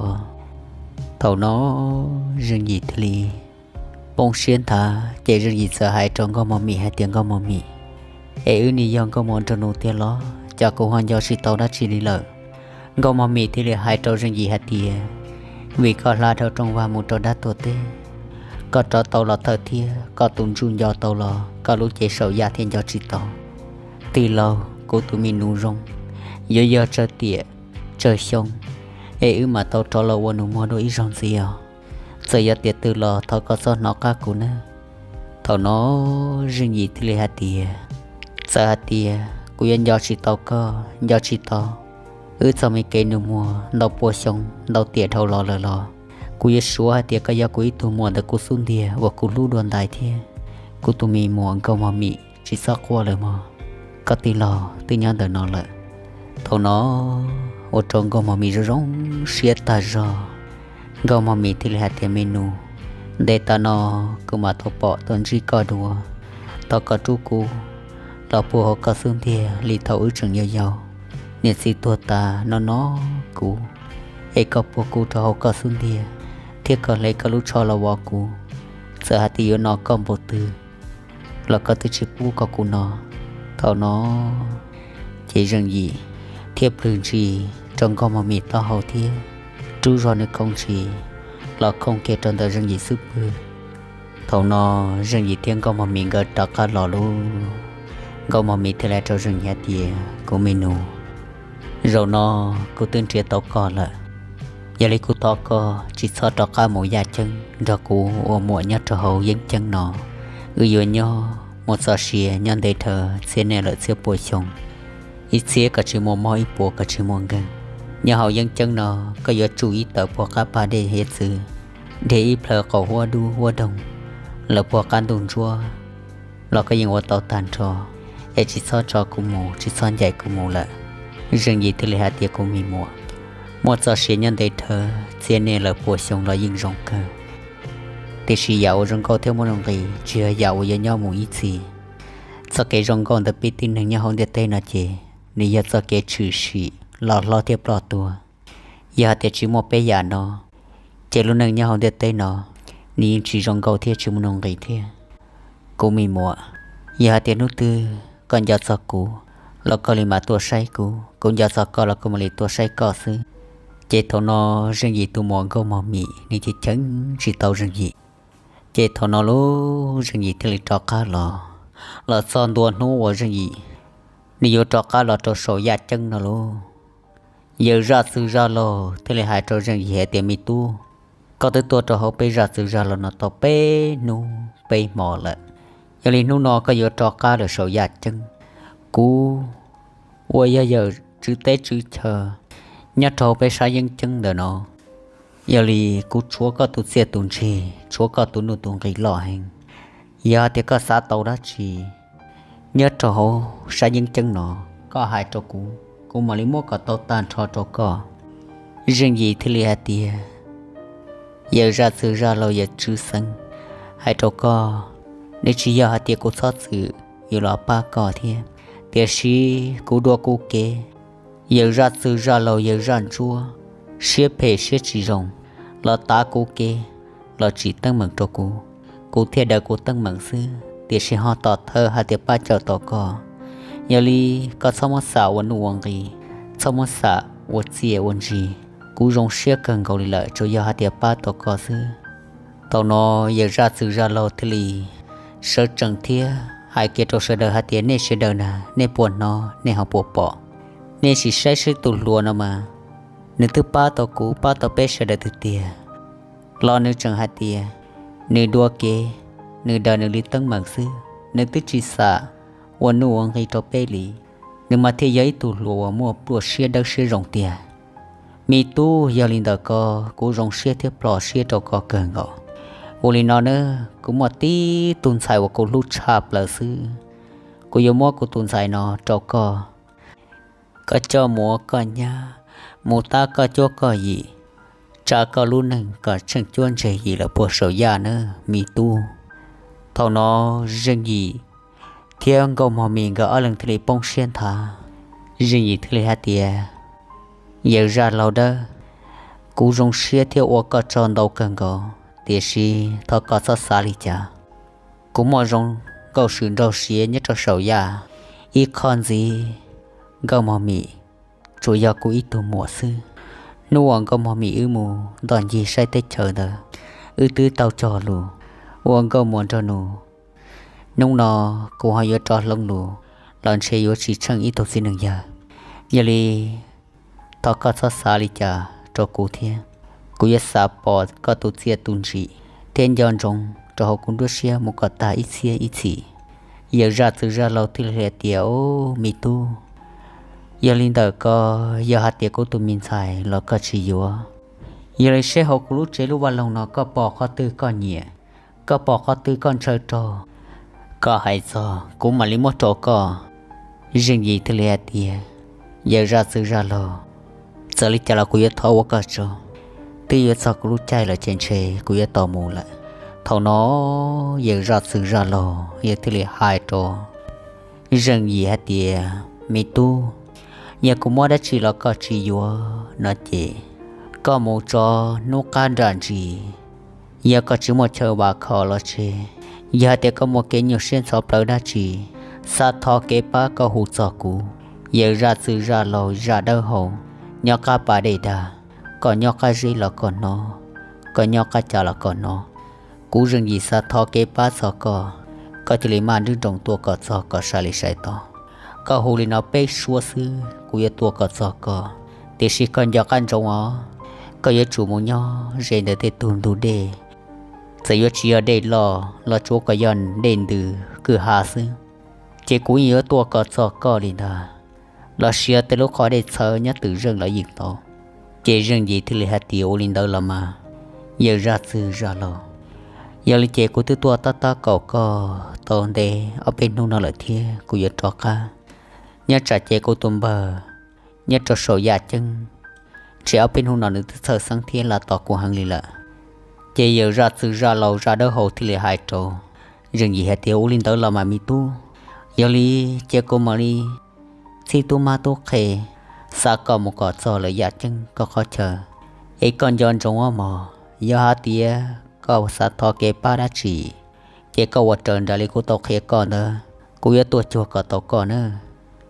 Thaum no Zeej Yim thiaj li poob siab nthav, ces Zeej Yim txawm hais rau Nkauj Mos Mim hais tias, Nkauj Mos Mim, es wb niaj yog nkauj muam nraug nus tiag los cas kuv ho nco tsis tau dab tsi li lawm? Nkauj Mos Mim thiaj li hais rau Zeej Yim hais tias, vim koj hla dhau rooj vag mus rau dab tuag teb, koj rov tau los thawj thiab koj tus ntsuj nco tau los koj lub cev saum yaj thiaj nco tsis tau. Tij laug, kuv tus me nus zoo yuav yog tsawg tiam tsawg xyoo es wb mam tau rov los ua nus muag dua ib zaug ntxiv os. Txawm yog tiam twg los thov koj txhob hnov qab kuv nawb. Thaum no Zeej Yim thiaj li hais tias, txawm hais tias kuv yuav nco tsis tau koj, nco tsis tau wb txoj me kev nus muag ntau pua xyoo ntau tiam dhau los lawm los, kuv yuav suav hais tias koj yog kuv ib tug muam ntawm kuv xub ntiag uas kuv hlub dua ntais thiab. Kuv tus me muam Nkauj Mos Mim, tsis txhob quaj lawm mog, koj tij laug twb nyob ntawm no lawm. Thaum no ua rau Nkauj Mos Mim zoo zoo siab tag zog. Nkauj Mos Mim thiaj li hais tias, me nus, ntev tas no kuv mam tau pom tau ntsib koj dua, thov koj rub kuv los puag hauv koj xub ntiag li thaum wb tseem yau yau. Niam txiv tuag tas no no kuv, es koj puag kuv rau hauv koj xub ntiag thiab koj hle koj lub tsho los vov kuv. Txawm hais tias yuav no koj npaum twg los koj twb tsis pub kom kuv no. Thaum no ces Zeej Yim thiaj plhws ntsis rau Nkauj Mos Mim taub hau thiab rub zog nws khoov ntsis los khoov kiag rau ntawm Zeej Yim xub pwg. Thaum no Zeej Yim thiab Nkauj Mos Mim nkawd rov qab los lauj. Nkauj Mos Mim thiaj li hais rau Zeej Yim hais tias, kuv me nus, zaum no kuv twb nrhiav tau koj lawm, yog li kuv thov koj tsis txhob rov qab mus yaj ceeb nrog kuv ua muam nyob rau hauv yeeb ceeb no. Wb yuav nyob muaj txoj sia nyob ntev dhawv txhiab niaj lawm txhiab pua xyoo, ib txhiab kom tsis muaj mob, ib puas kom tsis muaj nkeeg. Nyob hauv yeeb ceeb no, koj yuav tsuj ib tawm puag qab pas dej hiav txwv, dhia ib plhaw qaum huab dub huab doog, lawv puag qab ntuj ntsuab los koj yeej ua tau tag nrho, es tsis txhob tso kuv mus, tsis txhob ncaim kuv mus lawm. Zeej Yim thiaj li hais tias, Kuv me muam, muaj txoj sia nyob ntev dhawv, txiav nej lawm puas xyoo los yeej zoo kawg, tiam sis yam uas zoo nkauj thiab muaj nuj nqis tsis yog yam uas yuav nyob mus ib txhis. Txoj kev zoo nkauj ntawm peb tib neeg nyob hauv ntiaj teb no ces nws yog txoj kev tshwm sim los hlob thiab ploj tuag. Yog hais tias tsis muaj peb yam no, ces lub neej nyob hauv ntiaj teb no nws yeej tsis zoo nkauj thiab tsis muaj nuj nqis thiab. Kuv me muam, yog hais tias hnub twg koj nco txog kuv los koj li mam tuaj saib kuv, kuv nco txog koj los kuv mam li tuaj saib koj xwb. Ces thaum no Zeej Yim tus muam Nkauj Mog Mim nws ces cheem tsis tau Zeej Yim. Ces thaum no lauj, Zeej Yim thiaj li rov qab los, los txog ntua hnub uas Zeej Yim nws yuav rov qab los rau saum yaj ceeb no lauj, yawm zaj txwg zaj laug thiaj li hais rau Zeej Yim hais tias, Me tub, koj twb tuaj rau hauv peb zaj txwg zaj laug no tau peb hnub peb hmo lawm. Yog li hnub no koj yuav rov qab lawm saum yaj ceeb. Kuv uas yog yawm tswv teb tswv chaw nyob rau hauv peb sab yeeb ceeb ntawm no, yog li kuv tshuav koj tus txiaj tus ntsig, tshuav koj tus nuj tus nqis loj heev. Yog tias koj xav tau dab tsi nyob rau hauv sab yeeb ceeb no, koj hais rau kuv, kuv mam li muab kom tau tag nrho rau koj. Zeej Yim thiaj li hais tias, Yawm zaj txwg zaj laug yawm tswv xeeb, hais rau koj, nws tsis yog hais tias kuv txhob txwm yuav los pab koj thiab, tiam sis kuv dua kuv kev, yawm zaj txwg zaj laug yawm zaj ntsuab, siab phem siab tsis zoo, los tav kuv kev, los tsim teeb meem rau kuv, kuv thiaj daws kuv teeb meem xwb, tiam sis ho tom thawj hais tias pab cawm tau koj. Yog li koj txhob muab xam ua nuj ua nqis, txhob muab xam ua txiaj ua ntsig. Kuv zoo siab kawg nkaus li lawm, tsuas yog hais tias pab tau koj xwb. Thaum no yawm zaj txwg zaj laug thiaj li sawv tsees thiab hais kiag rau sawv daws hais tias, Nej sawv daws na, nej puas hnov, nej ho puas pom? Nej sim saib seb tus hluas no mas, nws twb pab tau kuv, pab tau peb sawv daws tiag tiag los nws tseem hais tias nws dua kev, nws daws nws li teeb meem xwb, nws twb tsis xam ua nuj ua nqis rau peb li, nws mas thiaj yog ib tug hluas uas muaj pluaj siab dawb siab zoo tiag. Me tub, yog li ntawm ko, kuv zoo siab thiab plho siab rau koj kawg nkaus. Ua li no na, kuv muaj tib tug ntxhais uas kuv hlub tshaj plaws xwb, kuv yuav muab kuv tus ntxhais no rau koj. Koj coj mus ua koj nyab, mus tab koj cuab koj yim, tsa koj lub neej kom tsheej cuab ntseg yim lawm puag saum yaj nawb me tub. Thaum no Zeej Yim thiab Nkauj Mog Mis nkawd ob leeg thiaj li poob siab nthav. Zeej Yim thiaj li hais tias, Yawm zaj laug dawb, kuv zoo siab thiab ua koj tsaug ntau kawg nkaus, tiam sis thov koj txhob xav li cas. Kuv muaj zoo nkauj swm nraug siav nyob rau saum yaj, ib qho ntxiv Nkauj Mog Mis tsuas yog kuv ib tug muam xwb. Hnub uas Nkauj Mog Mis wb mus ntoj ncig saib teb chaws ntawd, wb twb tau cog lus ua nkauj muam nraug nus. Hnub no kuv ho yuav rov hloov lus los ntshe yuav tsis tsheej ib tug txiv neej yawg. Yog li thov koj txhob xav li cas rau kuv thiab. Kuv yuav xav pom koj tus txiaj tus ntsim thiab nco ntsoov rau hauv kuv nruab siab mus kom tag ib txhiab ib txhis. Yawm zaj txwg zaj laug thiaj li hais tias, Au, me tub, yog li ntawm ko, yog hais tias kuv tus me ntxhais los koj tsis yuav, yog li seb hauv kuv lub tsev lub vaj loog no koj pom qhov twg koj nyiam, koj pom qhov twg koj ntshaw rau, koj hais txog kuv mam li muab rau koj. Zeej Yim thiaj li hais tias, Yawm zaj txwg zaj laug, txawm li cas los kuv yuav thov ua koj tsaug. Twb yuav txog kuv lub caij lawm ces ntshe kuv yuav tau mus lawm. Thaum no yawm zaj txwg zaj laug yawg thiaj li hais rau Zeej Yim hais tias, Me tub, yog kuv muab dab tsi los koj tsis yuav no ces koj mus tso hnub qab nram ntsis. Yog koj tsis muaj chaw vam khom los tseg, yog hais tias koj muaj kev nyuaj siab ntxhov plawv dab tsi, xav thov kev pab koj hu txog kuv, yawm zaj txwg zaj laug zaj dawb hau, nyob qab pas dej dag, koj nyob qab zeb los koj hnov, koj nyob qab cas los koj hnov. Kuv Zeej Yim xav thov kev pab txog koj, koj cia li maj nruab nroos tuaj kom txog kom sai li sai tod. Koj hu li no peb suab xwb kuv yuav tuaj kom txog koj, tiam sis koj nco qab ntsoov os, koj yuav tsum mus nyob ze ntawm tej tug ntug dej. Txawm yuav tsis yog dej loj los tsuav kom yog dej ntws kwj ha xwb, ces kuv yeej yuav tuaj kom txog koj li ntag. Los sis yog tej lub qhov dej txhawv nyob twm zeej los yeej tau. Ces Zeej Yim thiaj li hais tias, Ua li ntawd los mas, yawm zaj txwg zaj laus, yog li ces kuv twb tuaj tab tab kaum koj tau ntev ob peb hnub no lawm thiab, kuv yuav rov qab. Nyob tsam ces kuv tus npawg nyob rau saum yaj ceeb, tsam ob peb hnub no nws twb txhawj xeeb thiab los tos kuv heev li lawm. Ces yawm zaj txwg zaj laus zaj dawb hau thiaj li hais rau Zeej Yim hais tias, Ua li ntawd los mas me tub, yog li ces kuv mam li txib tub mab tub qhe xa koj mus kom txog lawv yaj ceeb koj qhov chaw, es koj nco ntsoov mog, yog hais tias koj xav thov kev pab dab tsi, ces koj ua raws nraim li kuv tau qhia koj ntawd, kuv yuav tuaj cuag kom tau koj na.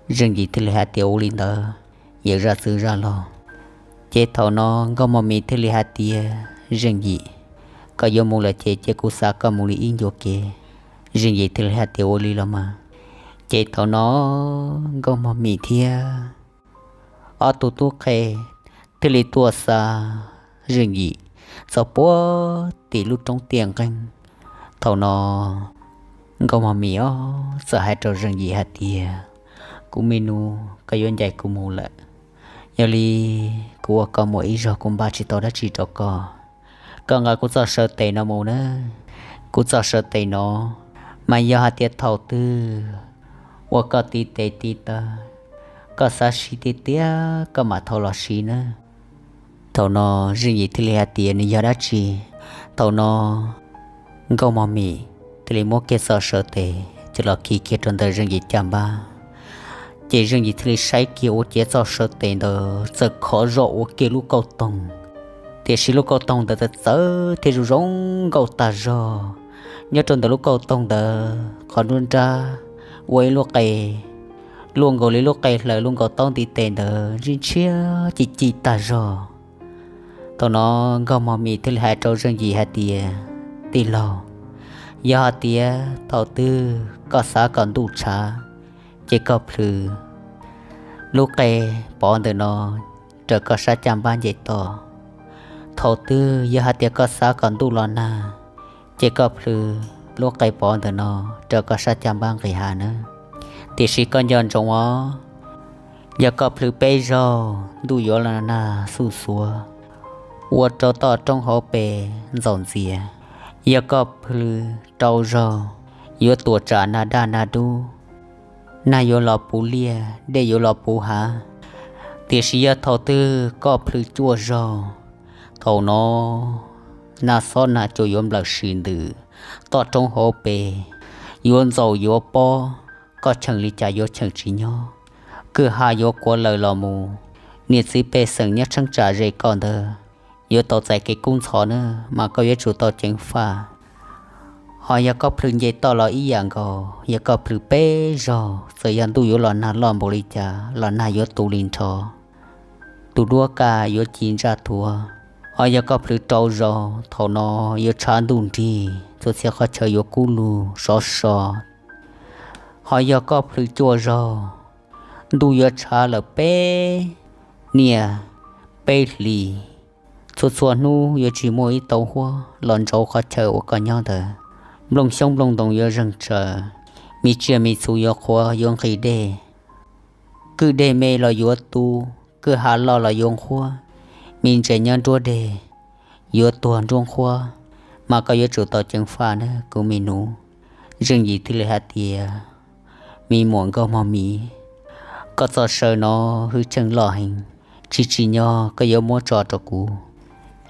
Zeej Yim thiaj li hais tias, Ua li ntawd, yawm zaj txwg zaj laus. Ces thaum no Nkauj Mos Mis thiaj li hais tias, Zeej Yim, koj yuav mus lawm ces cia kuv xa koj mus li ib ncua kev. Zeej Yim thiaj li hais tias, Ua li los mas. Ces thaum no Nkauj Mos Mis thiab ob tug tub qhe thiaj li tuaj xa Zeej Yim txog puag tim lub roob tiaj nqeeb. Thaum no Nkauj Mos Mis txawm hais rau Zeej Yim hais tias, Kuv me nus, koj yuav ncaim kuv mus lawm, yog li kuv ua koj muam ib zaug kuv npaj tsis tau dab tsi rau koj, koj nqa kuv txoj saw tes no mus na. Kuv txoj saw tes no mas yog hais tias thaum twg uas koj tiv tes tiv taw, koj xav siv tiag tiag koj mam thau los siv na. Thaum no Zeej Yim thiaj li hais tias, Nws yog dab tsi? Thaum no Nkauj Mos Mis thiaj li muab kiag txoj saw tes coj los khi kiag rau ntawm Zeej Yim caj npab. Ces Zeej Yim thiaj li saib kiag ua ciav txoj saw tes ntawd txawm khov zog ua kiag lub kauj toog, tiam sis lub kauj toog ntawd txawv txawv thiab zoo zoo nkauj tag zog. Nyob rau ntawm lub kauj toog ntawd qhov nruab nrab ua ib lub qe luaj nkaus li lub qe hlaws luaj nkaus taub ntiv tes ntawd ntshiab ntshiab ci ci tag zog. Thaum no Nkauj Mos Mis thiaj li hais rau Zeej Yim hais tias, Tij laug, yog hais tias thaum twg koj xav kom ntuj tshav, ces koj plhws lub qe pov ntawm no raws koj sab caj npab nce toj. Thaum twg yog hais tias koj xav kom ntuj los nag, ces koj plhws lub qe pov ntawm no raws koj sab caj npab nqis hav nawb. Tiam sis koj nco ntsoov os, yog koj plhws peb zaug ntuj yuav los nag xuj xuav, ua rau toj roob hauv pes ntxaum ntxias. Yog koj plhws rau zaug yuav tuam tsam nag daj nag dub, nag yuav los puv liaj, dej yuav los puv hav. Tiam sis yog thaum twg koj plhws cuaj zaug, thaum no nag xob nag cua yuav nplawm sim ntws, toj roob hauv pes yuav ntxaum yuav pob, koj cheem li cas yuav cheem tsis nyob, kwj ha yuav kuav lawm los mus. Niam txiv pej xeem nyob tsheeb tsam ze koj ntawd yuav tau txais kev kub ntxhov na, mas koj yuav tsum tau ceev faj. Ho yog koj plhws nce toj los ib yam nkaus, yog koj plhws peb zaug txawm yog ntuj yuav los nag loj npaum li cas los nag yuav tu li nrho, tus duab kaj yuav ci ntsaj thuav. Ho yog koj plhws rau zaug, thaum no yuav tshav ntuj nrig, txhua txhia qhov chaw yuav kub lug sov so. Ho yog koj plhws cuaj zaug, ntuj yuav tshav lawm peb niaj peb hlis, txhua txhua hnub yuav tsis muaj ib tauv huab los ntsauv qhov chaw uas koj nyob ntawd. Nplooj xyoob nplooj ntoo yuav zeeg tsaws, me tsiaj me txhu yuav qhuav yuav nqis dej, kwj deg me los yuav tu, kwj ha loj los yuav nqhuab, me ntses nyob nruab deg yuav tuag nruab nqhuab, mas koj yuav tsum tau ceev faj na kuv me nus. Zeej Yim thiaj li hais tias, Me muam Nkauj Mog Mis, koj txoj saw no hwj chim loj heev, tsis tsim nyog koj yuav muab tso rau kuv.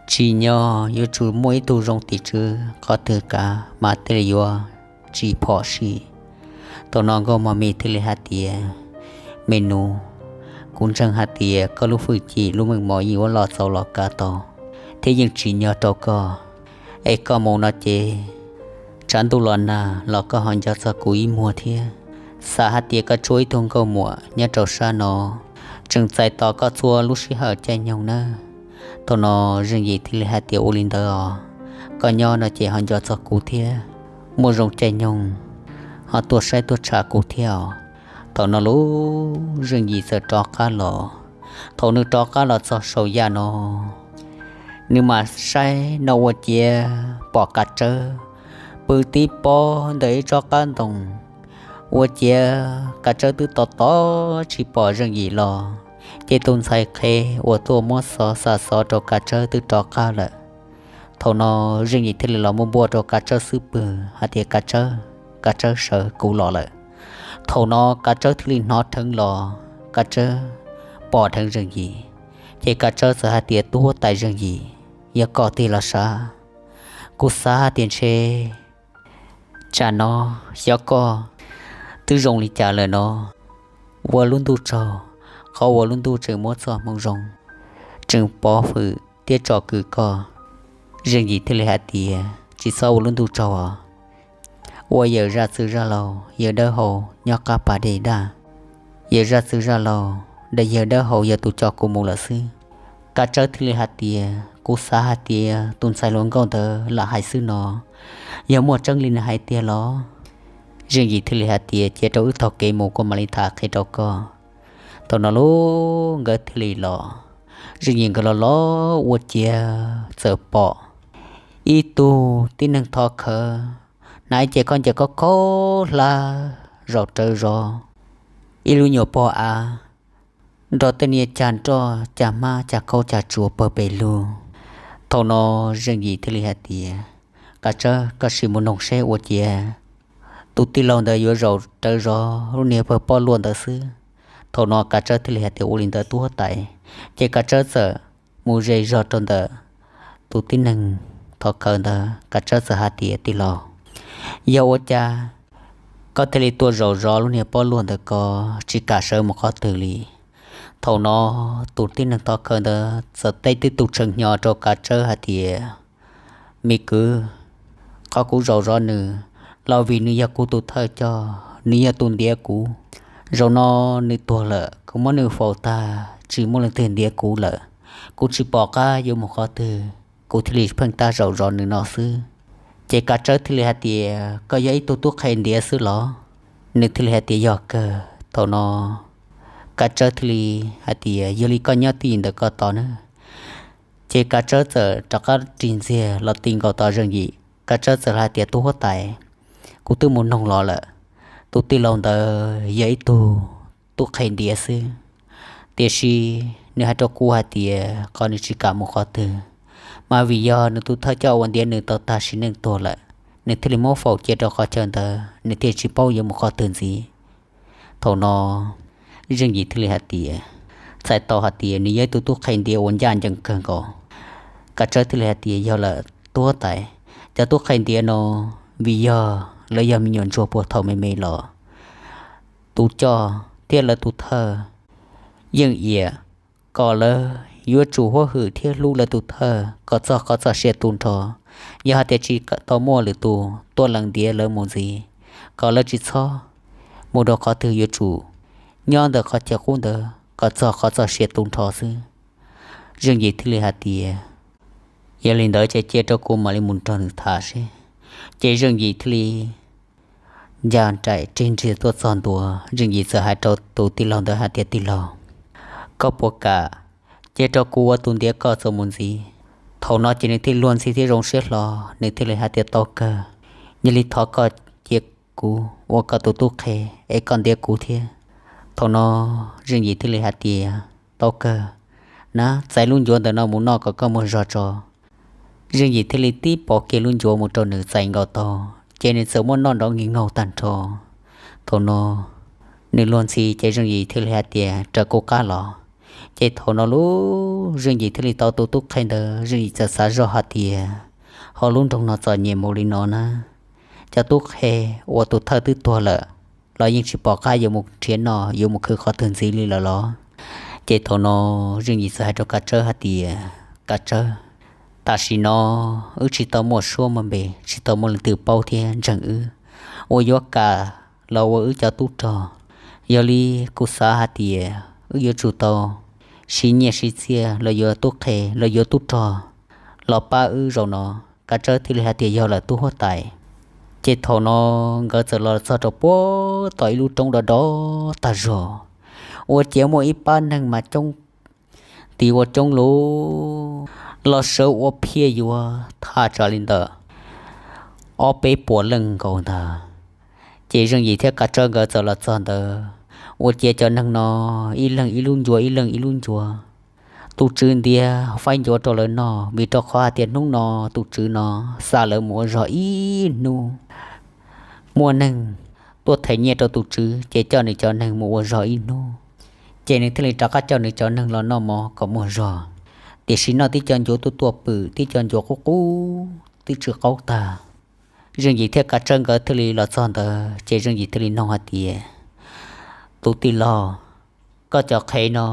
Tsim nyog yuav tsum muaj ib tug zoo tim tswv qhov twg kav mas thiaj li yuav tsis phom sij. Thaum no Nkauj Mog Mis thiaj li hais tias, Me nus, kuv ntseeg hais tias koj lub hwj chim lub meej mom yeej yuav los txaus los kav tau, thiab yeej tsim nyog rau koj. Es koj mus no ces tshav ntuj los nag los koj ho nco txog kuv ib muag thiab. Xav hais tias koj tshuav ib tug nkauj muam nyob rau sab no tseem txais tos koj txhua lub sij hawm caij nyoog nawb. Thaum no Zeej Yim thiaj li hais tias, Ua li ntawd os, koj nyob no ces ho nco txog kuv thiab, muaj zoo caij nyoog ho tuaj saib tuaj tsham kuv thiab os. Thaum no lub Zeej Yim txawm rov qab los. Thaum nws rov qab los txog saum yaj no, nws mam saib no ua ciav pom kav tsawb pw tib pob ntawm ib tsob qab ntoo. Ua ciav kav tsawb twb to to tsis pom Zeej Yim los. Ces tus ntxhais qhev uas tuaj muab xov xa xov rau Kav Tsawb twb rov qab lawm. Thaum no Zeej Yim thiaj li los muab npuaj rau Kav Tsawb xub pwg hais tias, Kav Tsawb, Kav Tsawb, sawv, kuv los lawm. Thaum no Kav Tsawb thiaj li hnov dheev los, Kav Tsawb pom dheev Zeej Yim. Ces Kav Tsawb txawm hais tias, Tub huab tais Zeej Yim, yog koj tiag los sav? Kuv xav hais tias ntshe tsam no xyov koj twb zoo li cas lawm no. Ua lub ntuj tsaug, qhov uas lub ntuj tseem muab txoj hmoo zoo, tseem pov hwm thiab tsom kwm koj. Zeej Yim thiaj li hais tias, Tsis txhob ua lub ntuj tsaug os. Ua yawm zaj txwv zaj laug yawg Dawb Hau nyob qab pas dej daj. Yawm zaj txwv zaj laug, yawg Dawb Hau yog tus coj kuv mus lawm xwb. Kav Tsawb thiaj li hais tias, Kuv xav hais tias tus ntxhais hluas nkauj ntawd lam hais xwb no, yog muaj tseeb li nws hais tiag los? Zeej Yim thiaj li hais tias, Cia rau wb taug kev mus kuv mam li tham qhia rau koj. Thaum no lub nkawd thiaj li los. Zeej Yim nkawd los los ua ciav txawm pom ib tug tib neeg thov khawv, hnav ib ce khaub ncaws khaub khaub hlab zaum rawv zov, ib lub nyuam pog av nrog tej niag cag nroj cag hmab cag khaub cag tsuas pawg pes lug. Thaum no Zeej Yim thiaj li hais tias, Kav Tsawb, koj sim mus noog seb ua ciav tus tij laug ntawd yuav zaum rawv zov lub niag pawg pob luaj ntawd xwb. Thaum no Kav Tsawb thiaj li hais tias, Ua li ntawd tub huab tais. Ces Kav Tsawb txawm mus ze zog rau ntawm tus tib neeg thov khawv ntawd. Kav Tsawb txawm hais tias, Tij laug, yog ua cas koj thiaj li tuaj zaum zov lub niag pob luaj ntawd, koj tsis kam sawv mus qhov twg li? Thaum no tus tib neeg thov khawv ntawd txawm teb tib tug tshee hnyo rau Kav Tsawb hais tias, Me kwv, qhov kuv zaum zov nws los vim nws yog kuv tus thawj coj, nws yog tus ntiav kuv. Zaum no nws tuag lawm, kuv muab nws faus tag tsis muaj leej twg ntiav kuv lawm. Kuv tsis pom qab yuav mus qhov twg, kuv thiaj li pheej tab zaum zov nws no xwb. Ces Kav Tsawb thiaj li hais tias, Koj yog ib tug tub qhe ntiav xwb los? Nws thiaj li hais tias, Yog kawg. Thaum no Kav Tsawb thiaj li hais tias, Yog li koj nyob twj ywm ntawm ko tos nawb. Ces Kav Tsawb txawm rov qab ris ntxiag los ti nkaus tos Zeej Yim. Kav Tsawb txawm hais tias, Tub huab tais, kuv twb mus noog los lawm. Tus tij laug ntawd yog ib tug tub qhe ntiav xwb, tiam sis nws hais rau kuv hais tias qhov nws tsis kam mus qhov twg, mas vim yog nws tus thawj coj uas ntiav nws tau tag sim neej tuag lawm, nws thiaj li muab faus cia rau qhov chaw ntawd, nws thiaj tsis paub yuav mus qhov twg ntxiv. Thaum no Zeej Yim thiaj li hais tias, Txhais tau hais tias nws yog ib tug tub qhe ntiav uas ncaj ncees kawg nkaus. Kav Tsawb thiaj li hais tias, Yog lawm tub huab tais, cov tub qhe ntiav no vim yog lawv yog me nyuam ntsuag puag thaum me me los, tus coj thiab lawv tus thawj yeej iam kom lawv yuav tsum huab hwm thiab hlub lawv tus thawj kom txog qhov txoj sia tu nrho. Yog hais tias tsis tau muaj lwm tus tuaj lees ntiav lawv mus ntxiv, kom lawv tsis txhob mus rau qhov twg, yuav tsum nyob ntawm qhov chaw qub ntawd kom txog qhov txoj sia tu nrho xwb. Zeej Yim thiaj li hais tias, Yog li ntawd ces cia rau kuv mam li mus nrog nws tham seb. Ces Zeej Yim thiaj li ncaj nraim ris ntxiag tuaj txog ntua. Zeej Yim txawm hais rau tus tij laug ntawd hais tias, Tij laug, koj puas kam cia rau kuv ua tus ntiav koj txuas mus ntxiv? Thaum no ces nws thiaj luag ntxhi thiab zoo siab hlo, nws thiaj li hais tias, Tau kawg, yog li thov koj cia kuv ua koj tus tub qhe es koj ntiav kuv thiab. Thaum no Zeej Yim thiaj li hais tias, Tau kawg, na, txais lub ncuav ntawm no mus noj kom koj muag zog tso. Zeej Yim thiaj li tib pov kiag lub ncuav mus rau nws txais nkaus tau, ces nws txawm muab noj nrov nkig nkaug tag nrho. Thaum no nws luag ntxhi ces Zeej Yim thiaj li hais tias, Raws kuv qab los. Ces thaum no lub Zeej Yim thiaj li tau tus tub qhe ntawd, Zeej Yim txawm xav zoj hais tias, Ho lub nroog no txom nyem mus li no na, cov tub qhe uas tus thawj twb tuag lawm los yeej tsis pom qab yuav mus nrhiav noj yuav mus khwv qhov twg ntxiv li lawm los? Ces thaum no Zeej Yim txawm hais rau Kav Tsawb hais tias, Kav Tsawb, tam sim no wb tsis tau muaj suab muaj npe, tsis tau muaj leej twg paub thiab ntseeg wb uas yuav kam los ua wb cov tub rog. Yog li kuv xav hais tias wb yuav tsum tau siv nyiaj siv txiaj los yuav tub qhe los yuav tub rog los pab wb zaum no. Kav Tsawb thiaj li hais tias, Yog lawm tub huab tais. Ces thaum no nkawd txawm los txog rau puag tom ib lub roob dov dov tag zog, ua ciav muaj ib pab neeg mas coob, tis ua coob lug los sawv ua phiaj yuav thaj tsam li ntawm ob peb puas leej nkaus ntag. Ces Zeej Yim thiab Kav Tsawb nkawd txawm los txog ntawd, Ua ciav cov neeg no ib leeg ib lub ncuav, ib leeg ib lub ncuav. Tus tswv ntiav faib ncuav rau lawv noj, vim rau qhov hais tias hnub no tus tswv no xa lawv mus ua zog ib hnub. Muaj neeg tuaj them nyiaj rau tus tswv, ces coj nws cov neeg mus ua zog ib hnub, ces nws thiaj li rov qab coj nws cov neeg los noj mov kom muaj zog. Tiam sis noj tib co ncuav tuaj tuaj pwm, tib co ncuav qub qub twb tsw qaub tag. Zeej Yim thiab Kav Tsawb nkawd thiaj li los txog ntawd, ces Zeej Yim thiaj li nug hais tias, Tus tij laug, koj cov qhe no,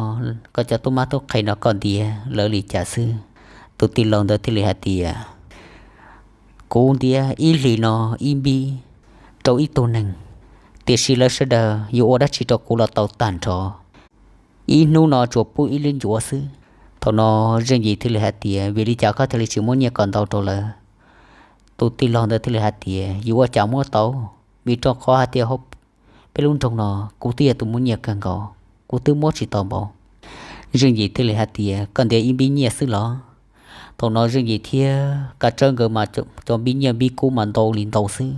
koj cov tub mab tub qhe no koj ntiav lawv li cas xwb? Tus tij laug ntawd thiaj li hais tias, Kuv ntiav ib hlis no ib npib rau ib tug neeg, tiam sis lawv sawv daws yuav ua dab tsi rau kuv los tau tag nrho. Ib hnub no tsuas pub ib lub ncuav xwb. Thaum no Zeej Yim thiaj li hais tias, Vim li cas koj thiaj li tsis muab nyiaj kom ntau rau lawv? Tus tij laug ntawd thiaj li hais tias, Yuav ua cas muab tau, vim rau qhov hais tias peb lub nroog no kuv twb yog tus muaj nyiaj kawg nkaus, kuv twb muab tsis tau npaum. Zeej Yim thiaj li hais tias, Koj ntiav ib npib nyiaj xwb los? Thaum no Zeej Yim thiab Kav Tsawb nkawd mas cov npib nyiaj npib kub mas ntau li ntau xwb,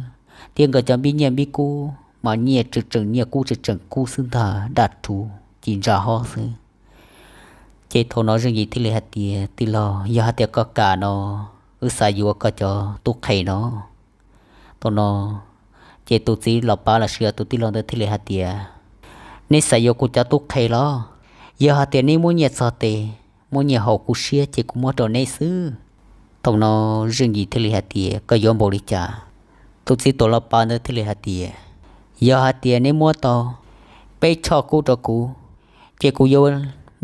thiab nkawd cov npib nyiaj npib kub mas nyiaj tseem tseem nyiaj kub tseem tseem kub xwb ntag, daj rhuv ci ntsa hob xwb. Ces thaum no Zeej Yim thiaj li hais tias, Tij laug, yog hais tias koj kam no, wb xav yuav koj cov tub qhe no. Thaum no ces tus txiv los pav los sis yog tus tij laug ntawd thiaj li hais tias, Neb xav yuav kuv cov tub qhe los? Yog hais tias neb muab nyiaj txog tes, muab nyiaj haum kuv siab ces kuv muab rau neb xwb. Thaum no Zeej Yim thiaj li hais tias, Koj yuav npaum li cas? Tus txiv tuam los pav ntawd thiaj li hais tias, Yog hais tias neb muab tau peb choj kub rau kuv, ces kuv yuav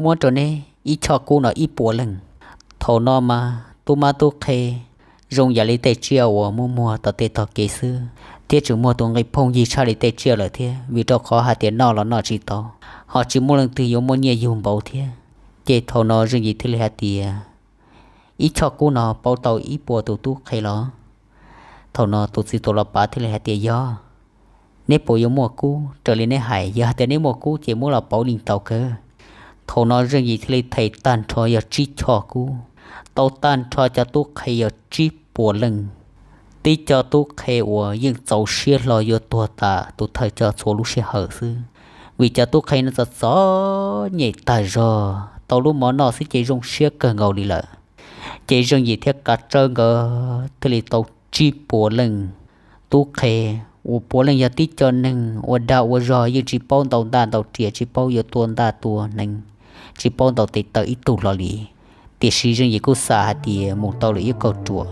muab rau neb ib choj kub no ib puas leej. Thaum no mas tub mab tub qhe zoo yam li tej tsiaj uas muaj muag tom tej tog kev xwb, thiab tseem muaj tus nqi phooj ywg tshaj li tej tsiaj lawm thiab, vim rau qhov hais tias noj los noj tsis tau, ho tsis muaj leej twg yuav muaj nyiaj yug npaum thiab. Ces thaum no Zeej Yim thiaj li hais tias, Ib choj kub no pauv tau ib puas tus tub qhe los? Thaum no tus txiv tuam los pav thiaj li hais tias, Yog, neb puas yuav muaj kub raws li neb hais? Yog hais tias neb muaj kub ces muab los pauv li tau kawg. Thaum no Zeej Yim thiaj li them tag nrho yog tsib choj kub, tau tag nrho cov tub qhe yog tsib puas leej. Tib co tub qhe uas yeej txaus siab hlo yuav tuag tas tus thawj coj txhua lub sij hawm xwb, vim cov tub qhe no txom txom nyem tag zog, tau lub mov noj xwb ces zoo siab kawg nkaus li lawm. Ces Zeej Yim thiab Kav Tsawb nkawd thiaj li tau tsib puas leej tub qhe, uas puav leej yog tib co neeg ua dag ua zog, yeej tsis paub ntaus ntaj ntaus riam, tsis paub yuav tua ntaj tua hneev, tsis paub ntaus tes taw ib tug hlo li. Tiam sis Zeej Yim kuj xav hais tias mus tau lawm ib kauj ruam,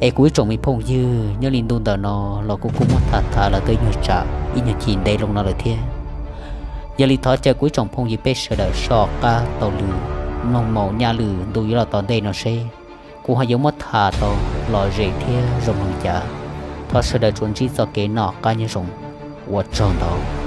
es kuv ib tsoom me phooj ywg, nyob li ntu ntawm no los kuv kuj muab tham tham los tau ib nyuag tsam ib nyuag chim ntev loo no lawm thiab. Yog li thov caw kuv ib tsoom phooj ywg peb sawv daws soj qab taug lw mloog maum nyaj lwm ntu yuav los tom ntej no seb kuv ho yuav muab tham tau lom zem thiab zoo li cas. Thov sawv daws tsuas ntsib txoj kev noj qab nyob zoo, ua tsaug ntau.